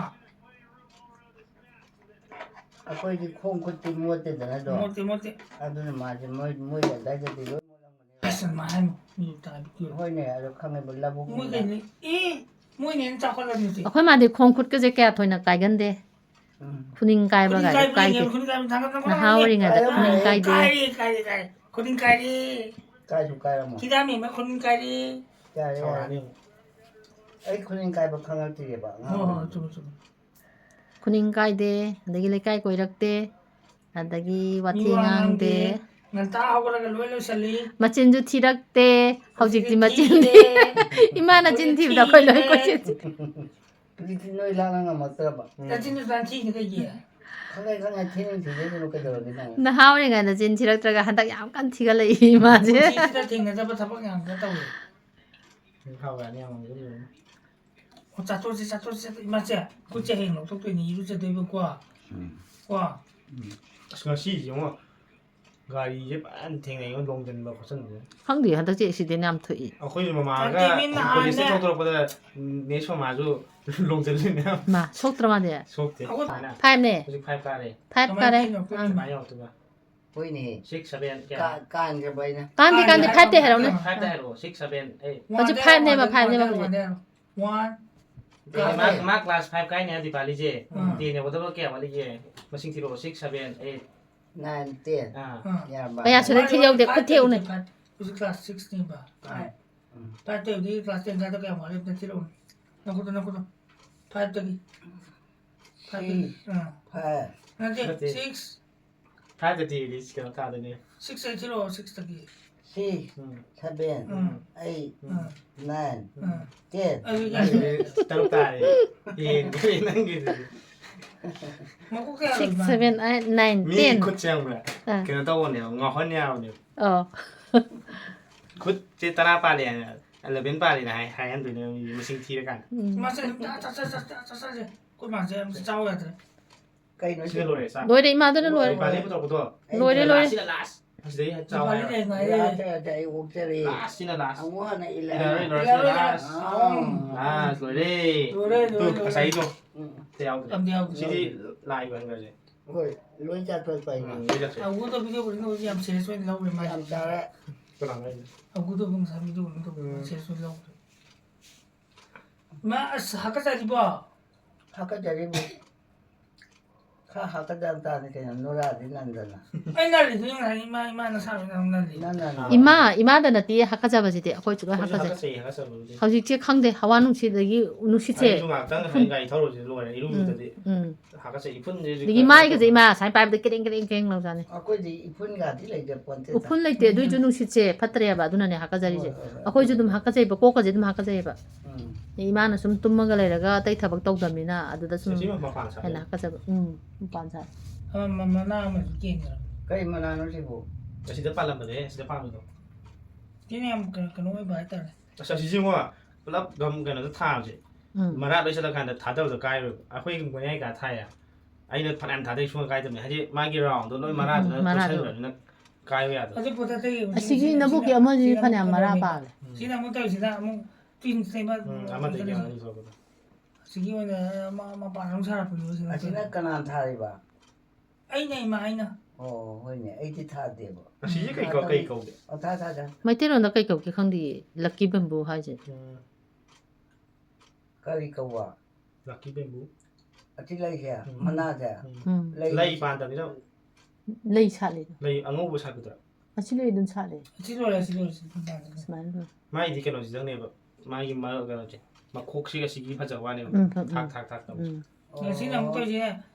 ꯑꯩꯈꯣꯏꯗꯤ ꯈꯣꯡ ꯈꯨꯠꯇꯤ ꯃꯣꯠꯇꯦꯗꯅ ꯑꯗꯣ꯫ ꯃꯣꯠꯇꯦ, ꯃꯣꯠꯇꯦ꯫ ꯑꯗꯨꯅ ꯃꯥꯁꯦ ꯃꯣꯏ, ꯃꯣꯏ ꯑꯗꯥꯏꯗꯗꯤ ꯂꯣꯏ ꯃꯣꯠꯂꯝꯒꯅꯦꯕ꯫ ꯑꯁ, ꯑꯗꯨꯃꯥꯏꯅ ꯍꯥꯏꯅꯨ, ꯃꯤ ꯇꯥꯕ ꯀꯤꯔꯣꯏ꯫ ꯍꯣꯏꯅꯦ, ꯑꯗꯣ ꯈꯪꯉꯦꯕ, ꯂꯧꯕꯨꯛ ꯃꯣꯏ ꯃꯅꯥꯛ-, ꯀꯩꯅꯣ, ꯑꯦ, ꯃꯣꯏꯅ ꯍꯦꯟꯅ ꯆꯥꯎꯈꯠꯂꯕꯅꯤ ꯍꯧꯖꯤꯛ꯫ ꯑꯩꯈꯣꯏ ꯃꯥꯗꯤ ꯈꯣꯡ ꯈꯨꯠꯀꯁꯦ ꯀꯌꯥ ꯊꯣꯏꯅ ꯀꯥꯏꯒꯟꯗꯦ꯫ ꯎꯝ꯫ ꯈꯨꯅꯤꯡ ꯀꯥꯏꯕ ꯈꯨꯅꯤꯡ ꯀꯥꯏꯕ ꯀꯥꯏꯗꯦ꯫ ꯌꯦꯡꯉꯦ, ꯈꯨꯅꯤꯡ ꯀꯥꯏꯕ ꯊꯥꯡꯒꯠ-, ꯊꯥꯡꯒꯠ-, ꯅꯍꯥ ꯊꯥꯡꯒꯠ-, ꯑꯣꯏꯔꯤꯉꯩꯗ ꯀꯥꯏꯔꯝꯃꯣꯏ, ꯈꯨꯅꯤꯡ ꯀꯥꯏꯗꯦ꯫ ꯀꯥꯏꯔꯦ, ꯀꯥꯏꯔꯦ, ꯀꯥꯏꯔꯦ꯫ ꯈꯨꯅꯤꯡ ꯀꯥꯏꯔꯦ꯫ ꯀꯥꯏꯁꯨ ꯀꯥꯏꯔꯝꯃꯣꯏ꯫ ꯊꯤꯗꯥꯝ ꯌꯦꯡꯕ ꯈꯨꯅꯤꯡ ꯀꯥꯏꯔꯦ꯫ ꯌꯥꯔꯦ, ꯌꯥꯔꯦ꯫ ꯁꯥꯎꯔꯛꯑꯅꯤ ꯑꯃꯨꯛ꯫ ꯑꯩ ꯈꯨꯅꯤꯡ ꯀꯥꯏꯕ ꯈꯪꯉꯛꯇ꯭ꯔꯤꯑꯕ ꯑꯉꯥꯡ ꯍꯣꯏ, ꯍꯣꯏ, ꯑꯣꯏꯔꯤꯉꯩꯗ꯫ ꯆꯨꯝꯃꯤ, ꯆꯨꯝꯃꯤ꯫ ꯈꯨꯅꯤꯡ ꯀꯥꯏꯗꯦ, ꯑꯗꯒꯤ ꯂꯩꯀꯥꯏ ꯀꯣꯏꯔꯛꯇꯦ, ꯑꯗꯒꯤ ꯃꯤ ꯋꯥꯊꯤ ꯋꯥ ꯉꯥꯡꯗꯦ꯫ ꯉꯥꯡꯗꯦ꯫ ꯉꯟꯇꯥ ꯍꯧꯒꯠꯂꯒ ꯂꯣꯏ ꯂꯣꯏꯁꯜꯂꯤ꯫ ꯃꯆꯤꯟꯁꯨ ꯊꯤꯔꯛꯇꯦ꯫ ꯍꯧꯖꯤꯛꯇꯤ ꯍꯧꯖꯤꯛꯇꯤ ꯃꯆꯤꯟ ꯊꯤꯔꯦ꯫ ꯏꯃꯥꯅ ꯆꯤꯟ ꯍꯧꯖꯤꯛ ꯊꯤꯕꯗ ꯑꯩꯈꯣꯏ ꯂꯣꯏ ꯊꯤꯔꯦ꯫ ꯀꯣꯏꯆꯦꯟ ꯆꯦꯜꯂꯤ꯫ ꯍꯧꯖꯤꯛꯇꯤ ꯅꯣꯏ ꯂꯥꯛꯅ ꯉꯝꯃꯛꯇ꯭ꯔꯕ? ꯎꯝ꯫ ꯅꯆꯤꯟꯗꯨ ꯆꯥꯟ ꯊꯤꯅꯤ ꯀꯩꯒꯤ? ꯈꯪꯉꯦ, ꯈꯪꯉꯦ, ꯊꯤꯅꯤ ꯊꯤꯖꯩꯗꯨꯅ ꯀꯩꯗꯧꯔꯒꯦ ꯅꯪ? ꯅꯍꯥ ꯑꯣꯏꯔꯤꯉꯩꯗ ꯆꯤꯟ ꯊꯤꯔꯛꯇ꯭ꯔꯒ ꯍꯟꯗꯛ ꯌꯥꯝ ꯀꯟꯅ ꯊꯤꯒꯠꯂꯛꯏ ꯏꯃꯥꯁꯦ꯫ ꯄꯨꯟꯁꯤꯁꯤꯗ ꯊꯦꯡꯅꯗꯕ ꯊꯕꯛ ꯉꯥꯛꯇ ꯇꯧꯋꯦ꯫ ꯅꯤꯡꯊꯧ ꯌꯥꯅꯤ ꯌꯥꯝ ꯉꯝꯒꯅꯤ꯫ ꯑꯣ, ꯆꯥꯊꯣꯛꯁꯤ, ꯆꯥꯊꯣꯛꯁꯤ, ꯆꯥꯊꯣꯛ-, ꯏꯃꯥꯁꯦ, ꯈꯨꯠꯁꯦ ꯍꯌꯦꯡ ꯂꯧꯊꯣꯛꯇꯣꯏꯅꯤ, ꯏꯔꯨꯖꯗꯣꯏꯕꯀꯣ꯫ ꯎꯝ꯫ ꯀꯣ? ꯎꯝ꯫ ꯑꯁ, ꯉꯁꯤꯁꯦ ꯌꯦꯡꯉꯣ, ꯒꯥꯔꯤꯁꯦ ꯐꯖꯅ ꯊꯦꯡꯅꯩꯉꯣ, ꯂꯣꯡꯁꯤꯟꯕ ꯈꯣꯠꯆꯟꯕꯁꯦ꯫ ꯈꯪꯗꯦ, ꯍꯟꯗꯛꯁꯦ accident ꯌꯥꯝ ꯊꯣꯛꯏ꯫ ꯑꯩꯈꯣꯏ ꯃꯃꯥꯒ ꯅꯠꯇꯦ, ꯃꯤ ꯀꯣꯂꯦꯖꯇ ꯅꯍꯥꯟꯅꯦ꯫ ꯊꯣꯛꯇꯣꯔꯛꯄꯗ, ꯅꯦꯛꯁ ꯃꯃꯥꯁꯨ ꯂꯣꯡꯁꯤꯜꯂꯤꯅꯦ꯫ ꯃꯥ, ꯁꯣꯛꯇ꯭ꯔ ꯃꯥꯗꯤ? ꯁꯣꯛꯇꯦ꯫ ꯑꯩꯈꯣꯏ ꯁꯨꯃꯥꯏꯅ꯫ Five ꯅꯦ꯫ ꯍꯧꯖꯤꯛ five ꯀꯥꯔꯦ꯫ Five ꯀꯥꯔꯦ꯫ ꯀꯃꯥꯏꯅ ꯇꯧꯔꯤꯅꯣ? ꯑꯥ꯫ ꯀꯃꯥꯏꯅ ꯌꯧꯔꯛꯇꯣꯏꯕ? ꯍꯣꯏꯅꯦ꯫ Six, seven, ꯀꯌꯥ? ꯀꯥ-, ꯀꯥꯟꯈ꯭ꯔꯕ ꯑꯩꯅ꯫ ꯀꯥꯟꯗꯦ, ꯀꯥꯟꯗꯦ, five ꯇꯩ ꯍꯥꯏꯔꯛꯎꯅꯦ꯫ Five ꯇꯩ ꯍꯥꯏꯔꯛꯑꯣ, six, seven, eight꯫ ꯍꯧꯖꯤꯛ five ꯅꯦꯕ, five ꯅꯦꯕ ꯍꯧꯖꯤꯛ꯫ One꯫ ꯅꯠꯇꯦ, ꯃꯥ, ꯃꯥ class five ꯀꯥꯏꯅꯦ ꯍꯥꯏ ꯗꯤꯄꯥꯂꯤꯁꯦ꯫ ꯎꯝ꯫ Ten ꯌꯧꯒꯗꯕ ꯀꯌꯥ ꯋꯥꯠꯂꯤꯒꯦ? ꯃꯁꯤꯡ ꯊꯤꯔꯛꯑꯣ, six, seven, eight꯫ Nine, ten꯫ ꯑꯥ ꯌꯥꯔꯕ? ꯀꯌꯥ ꯁꯨꯔꯦ? ꯊꯤꯌꯧꯗꯦ, ꯈꯨꯠ ꯊꯤꯌꯧꯅꯦ꯫ ꯍꯧꯖꯤꯛ class six ꯅꯦꯕ꯫ Five꯫ ꯎꯝ꯫ Five ꯇꯩꯗꯤ class ten ꯀꯥꯏꯗ ꯀꯌꯥꯝ ꯋꯥꯠꯂꯤ ꯑꯝꯇ ꯊꯤꯔꯛꯎꯅꯦ꯫ ꯅꯈꯨꯠꯇꯣ, ꯅꯈꯨꯠꯇꯣ꯫ Five ꯇꯒꯤ꯫ Five ꯇꯒꯤ꯫ Six꯫ ꯑꯥ꯫ Five꯫ ꯅꯠꯇꯦ, ꯅꯠꯇꯦ꯫ Six꯫ Five ꯇꯗꯤ ꯀꯩꯅꯣ ꯊꯥꯗꯣꯏꯅꯦ꯫ Six ꯇꯩ ꯊꯤꯔꯛꯑꯣ, six ꯇꯒꯤ꯫ Six꯫ ꯎꯝ꯫ Seven꯫ ꯎꯝ꯫ Eight꯫ ꯎꯝ꯫ ꯑꯥ꯫ Nine꯫ ꯑꯥ꯫ Ten꯫ ꯑꯗꯨꯗꯤ ꯅꯪꯒꯤꯗꯤ ꯇꯔꯨꯛ ꯇꯥꯔꯦ꯫ ꯍꯦꯟꯈ꯭ꯔꯦ ꯅꯪꯒꯤꯗꯨꯗꯤ꯫ ꯃꯀꯣꯛ ꯀꯌꯥ Six, ꯂꯩꯕ? seven, eight, nine, ꯃꯤ ten꯫ ꯈꯨꯠꯁꯦ ꯌꯥꯝꯕ꯭ꯔꯥ? ꯑꯥ꯫ ꯀꯩꯅꯣ ꯇꯧꯕꯅꯦꯕ, ꯉꯥꯎꯍꯟ ꯌꯥꯕꯅꯦꯕ꯫ ꯑꯣ꯫ ꯈꯨꯠꯁꯦ ꯇꯔꯥ ꯄꯥꯜꯂꯦ ꯍꯥꯏꯅ, eleven ꯄꯥꯜꯂꯦꯅ ꯍꯥꯏ, ꯍꯥꯏꯍꯟꯗꯣꯏꯅꯦꯕ ꯃꯤ ꯃꯁꯤꯡ ꯊꯤꯔꯀꯥꯟꯗ꯫ ꯎꯝ꯫ ꯃꯥꯁꯦ ꯑꯗꯨꯝ ꯆꯥ, ꯆꯥ, ꯆꯥ, ꯆꯥ, ꯆꯥ, ꯆꯥꯁꯦ꯫ ꯑꯩꯈꯣꯏ ꯃꯥꯁꯦ ꯌꯥꯝ ꯆꯥꯎ ꯌꯥꯗ꯭ꯔꯦ꯫ ꯀꯩꯅꯣ ꯁꯤꯅ ꯂꯣꯏꯔꯦ ꯆꯥꯛ꯫ ꯂꯣꯏꯔꯦ, ꯏꯃꯥꯗꯨꯅ ꯂꯣꯏꯔꯦ꯫ ꯄꯥꯂꯦ ꯄꯨꯊꯣꯛꯄꯗꯣ꯫ ꯂꯣꯏꯔꯦ, ꯂꯣꯏꯔꯦ꯫ Last ꯁꯤꯅ last꯫ ꯑꯁꯤꯗꯩ ꯍꯦꯟꯅ ꯆꯥꯎ ꯄꯥꯂꯦ ꯍꯥꯏꯔꯣ꯫ ꯂꯩ ꯉꯥꯏꯔꯦ꯫ ꯂꯥꯁꯇ ꯑꯩ ꯑꯣꯛꯆꯔꯤ꯫ Last ꯁꯤꯅ last꯫ ꯑꯃꯨꯛ ꯍꯟꯅ ꯏꯂꯥꯔꯣꯏ, ꯏꯂꯥꯔꯣꯏ꯫ ꯂꯣꯏꯔꯦ, ꯏꯂꯥꯔꯣꯏ, last꯫ ꯏꯂꯥꯔꯣꯏ꯫ Last ꯂꯣꯏꯔꯦ꯫ ꯂꯣꯏꯔꯦ, ꯇꯨ, ꯂꯣꯏꯔꯦ, ꯂꯣꯏꯔꯦ꯫ ꯉꯁꯥꯏꯗꯣ꯫ ꯎꯝ꯫ ꯑꯝꯇ ꯌꯥꯎꯗ꯭ꯔꯦ꯫ ꯑꯝꯇ ꯌꯥꯎꯗ꯭ꯔꯦ꯫ ꯁꯤꯗꯤ ꯂꯥꯏꯕ ꯍꯟꯈ꯭ꯔꯁꯦ꯫ ꯍꯣꯏ, ꯂꯣꯏ ꯆꯥꯊꯣꯛꯄ ꯍꯥꯏꯅ꯫ ꯎꯝ, ꯂꯣꯏ ꯆꯠꯈ꯭ꯔꯦ꯫ ꯑꯒꯨꯗꯣ video recording ꯇꯧꯕꯁꯦ ꯌꯥꯝ serious ꯑꯣꯏꯅ ꯂꯧꯔꯦ ꯃꯥꯏꯁꯦ꯫ ꯌꯥꯝ ꯆꯥꯔꯦ꯫ ꯀꯅꯥꯅꯣ ꯍꯥꯏꯁꯦ? ꯑꯒꯨꯗꯣ ꯉꯁꯥꯏ video recording ꯇꯧꯕꯁꯦ ꯎꯝ꯫ serious ꯑꯣꯏꯅ ꯂꯧꯔꯦ꯫ ꯃꯥ ꯑꯁ ꯍꯥꯀꯠꯆꯔꯤꯕꯣ? ꯍꯥꯀꯠꯆꯔꯤꯕꯨ꯫ ꯈꯔ ꯍꯥꯀꯠꯆꯕ ꯇꯥꯕꯅꯤ ꯀꯩꯅꯣ, ꯅꯨꯔꯥꯗꯤ ꯅꯟꯗꯅ꯫ ꯑꯩ ꯅꯜꯂꯤꯗꯨꯗꯤ ꯉꯁꯥꯏ ꯏꯃꯥ, ꯏꯃꯥ ꯅꯁꯥ ꯅꯪ ꯅꯜꯂꯤ꯫ ꯅꯪ ꯅꯟ꯫ ꯏꯃꯥ, ꯏꯃꯥꯗ ꯅꯠꯇꯦ ꯍꯥꯀꯠꯆꯕꯁꯤꯗꯤ, ꯑꯩꯈꯣꯏꯁꯨ ꯂꯣꯏ ꯑꯩꯈꯣꯏꯁꯨ ꯍꯥꯀꯠꯆꯩ꯫ ꯍꯥꯀꯠꯆꯩ, ꯍꯥꯀꯠꯆꯕꯕꯨꯗꯤ꯫ ꯍꯧꯖꯤꯛꯁꯦ ꯈꯪꯗꯦ, ꯍꯋꯥ ꯅꯨꯡꯁꯤꯠꯇꯒꯤ ꯅꯨꯡꯁꯤꯠꯁꯦ꯫ ꯑꯩꯁꯨ ꯉꯥꯏꯍꯥꯛꯇꯪ ꯉꯁꯥꯏ ꯒꯥꯔꯤ ꯊꯧꯔꯨꯕꯁꯦ ꯂꯣꯏꯔꯦ, ꯏꯔꯨ ꯎꯝ, ꯂꯨꯖꯗꯤ꯫ ꯎꯝ꯫ ꯍꯥꯀꯠꯆꯩ, ꯏꯐꯨꯟꯁꯦ ꯍꯧꯖꯤꯛ ꯑꯗꯒꯤ ꯀꯩꯅꯣ ꯃꯥꯏꯒꯁꯦ ꯇꯧꯕ꯫ ꯏꯃꯥ ꯁꯨꯃꯥꯏꯅ ꯄꯥꯏꯕꯗ ꯀꯦꯔꯦꯡ ꯀꯦꯔꯦꯡ ꯀꯦꯔꯦꯡ ꯂꯥꯎꯖꯥꯠꯅꯤ꯫ ꯑꯩꯈꯣꯏꯗꯤ ꯏꯐꯨꯟꯒꯗꯤ ꯂꯩꯇꯦ ꯄꯣꯟꯇꯦ꯫ ꯎꯐꯨꯟ ꯂꯩꯇꯦ, ꯑꯗꯨꯏꯁꯨ ꯅꯨꯡꯁꯤꯠꯁꯦ ꯐꯠꯇ꯭ꯔꯦꯕ, ꯑꯗꯨꯅꯅꯦ ꯍꯥꯀꯠꯆꯔꯤꯁꯦ꯫ ꯍꯣꯏ, ꯍꯣꯏ, ꯍꯣꯏ꯫ ꯑꯩꯈꯣꯏꯁꯨ ꯑꯗꯨꯝ ꯍꯥꯀꯠꯆꯩꯕ, ꯀꯣꯛꯀꯁꯦ ꯑꯗꯨꯝ ꯍꯥꯀꯠꯆꯩꯕ꯫ ꯎꯝ꯫ ꯏꯃꯥꯅ ꯁꯨꯝ ꯇꯨꯝꯃꯒ ꯂꯩꯔꯒ ꯑꯇꯩ ꯊꯕꯛ ꯇꯧꯗꯕꯅꯤꯅ ꯑꯗꯨꯗ ꯁꯨꯝ ꯁꯤ ꯃꯄꯥꯟ ꯁꯥꯏ꯫ ꯍꯦꯟꯅ ꯍꯥꯀꯠꯆꯕ꯫ ꯎꯝ, ꯃꯄꯥꯟ ꯁꯥꯏ꯫ ꯑꯃ ꯃ-, ꯃꯅꯥ ꯑꯃꯁꯨ ꯀꯦꯟꯈ꯭ꯔꯕ꯫ ꯀꯩ ꯃꯅꯥꯅꯣ ꯁꯤꯕꯨ? ꯑꯁꯤꯗ ꯄꯥꯜꯂꯝꯕꯅꯦ, ꯑꯁꯤꯗ ꯄꯥꯟꯕꯗꯣ꯫ ꯁꯤꯅ ꯌꯥꯝ ꯀꯩꯅꯣ, ꯀꯩꯅꯣ ꯑꯣꯏꯕ ꯍꯥꯏꯇꯥꯔꯦ꯫ ꯑꯁ, ꯑꯁꯤꯁꯤ ꯌꯦꯡꯉꯣ, ꯄꯨꯂꯞ ꯒꯝ ꯀꯩꯅꯣꯗ ꯊꯥꯕꯁꯦ꯫ ꯎꯝ꯫ ꯃꯔꯥ ꯂꯣꯏ ꯆꯠꯂꯀꯥꯟꯗ ꯊꯥꯗꯕꯗꯣ ꯀꯥꯏꯔꯣꯏꯕ꯫ ꯑꯩꯈꯣꯏ ꯃꯌꯥꯏ ꯀꯥ ꯊꯥꯏꯌꯦ꯫ ꯑꯩꯅ ꯐꯅꯌꯥꯝ ꯊꯥꯗꯩ, ꯁꯨꯡꯀꯥꯏ ꯀꯥꯏꯗꯕꯅꯦ꯫ ꯍꯥꯏꯗꯤ ꯃꯥꯒꯤ round ꯗꯣ ꯂꯣꯏ ꯃꯔꯥꯗꯨꯅ ꯎꯝ, ꯃꯔꯥꯗꯣ꯫ ꯀꯣꯏꯁꯟꯈ꯭ꯔꯕꯅꯤꯅ ꯀꯥꯏꯕ ꯌꯥꯗꯕ꯫ ꯑꯗꯨ ꯄꯣꯠꯇ ꯑꯇꯩ ꯑꯁꯤꯒꯤ ꯁꯤꯅ ꯅꯕꯨꯛꯀꯤ ꯑꯃꯨꯛ ꯑꯃꯁꯤ ꯁꯤꯅ ꯐꯅꯌꯥꯝ ꯑꯃꯨꯛ ꯃꯔꯥ ꯀꯩꯅꯣꯅꯦꯕ꯫ ꯄꯥꯜꯂꯦ꯫ ꯁꯤꯅ ꯑꯃꯨꯛ ꯇꯧꯔꯤꯁꯤꯅ ꯑꯃꯨꯛ twins ꯂꯩꯕ ꯎꯝ, ꯑꯃꯗꯒꯤ ꯑꯃ ꯑꯅꯤ ꯊꯣꯛꯄꯗꯣ꯫ ꯑꯁꯤꯒꯤ ꯑꯣꯏꯅ ꯃ-, ꯃꯄꯥꯟ ꯑꯃꯨꯛ ꯁꯥꯔꯛꯄꯅꯦꯕ ꯁꯤꯅ꯫ ꯑꯁꯤꯅ ꯀꯅꯥ ꯊꯥꯔꯤꯕ? ꯑꯩꯅ ꯏꯃꯥ, ꯑꯩꯅ꯫ ꯑꯣ, ꯍꯣꯏꯅꯦ, ꯑꯩꯗꯤ ꯊꯥꯗꯦꯕ꯫ ꯑꯁꯤꯁꯦ ꯀꯩ ꯀꯧ-, ꯀꯩ ꯀꯧꯒꯦ? ꯑꯣ, ꯊꯥ, ꯊꯥ, ꯊꯥ꯫ ꯃꯩꯇꯩꯂꯣꯟꯗ ꯀꯩ ꯀꯧꯒꯦ ꯈꯪꯗꯤꯌꯦ, lucky bamboo ꯍꯥꯏꯁꯦ꯫ ꯎꯝ, ꯀꯔꯤ ꯀꯧꯕ? lucky bamboo꯫ ꯑꯁꯤ ꯂꯩꯁꯦ, ꯎꯝ꯫ ꯃꯅꯥꯁꯦ꯫ ꯎꯝ꯫ ꯎꯝ꯫ ꯂꯩ꯫ ꯂꯩ ꯄꯥꯟꯗꯕꯅꯤꯅ꯫ ꯂꯩ ꯁꯥꯠꯂꯤꯗꯣ꯫ ꯂꯩ ꯑꯉꯧꯕ ꯁꯥꯠꯄꯗꯨꯔꯥ? ꯑꯁꯤ ꯂꯣꯏ ꯑꯗꯨꯝ ꯁꯥꯠꯂꯦ꯫ ꯑꯁꯤ ꯂꯣꯏꯔꯦ, ꯑꯁꯤ ꯂꯣꯏꯔꯦ, ꯑꯁꯤ ꯂꯣꯏꯔꯦ꯫ ꯁꯨꯃꯥꯏꯅ ꯂꯣꯏ꯫ ꯃꯥꯏꯗꯤ ꯀꯩꯅꯣꯁꯤꯗꯪꯅꯦꯕ, ꯃꯥꯒꯤ ꯃꯔꯛ ꯀꯩꯅꯣꯁꯦ, ꯃꯈꯣꯛꯁꯤꯒ ꯁꯤꯒꯤ ꯐꯖꯕ ꯋꯥꯅꯦꯕ꯫ ꯎꯝ, ꯐ- ꯊꯥꯛ ꯎꯝ꯫ ꯊꯥꯛ ꯊꯥꯛ ꯇꯧ꯫ ꯎꯝ꯫ ꯉꯁꯤꯅ ꯑꯃꯨꯛ ꯇꯧꯔꯤꯁꯦ,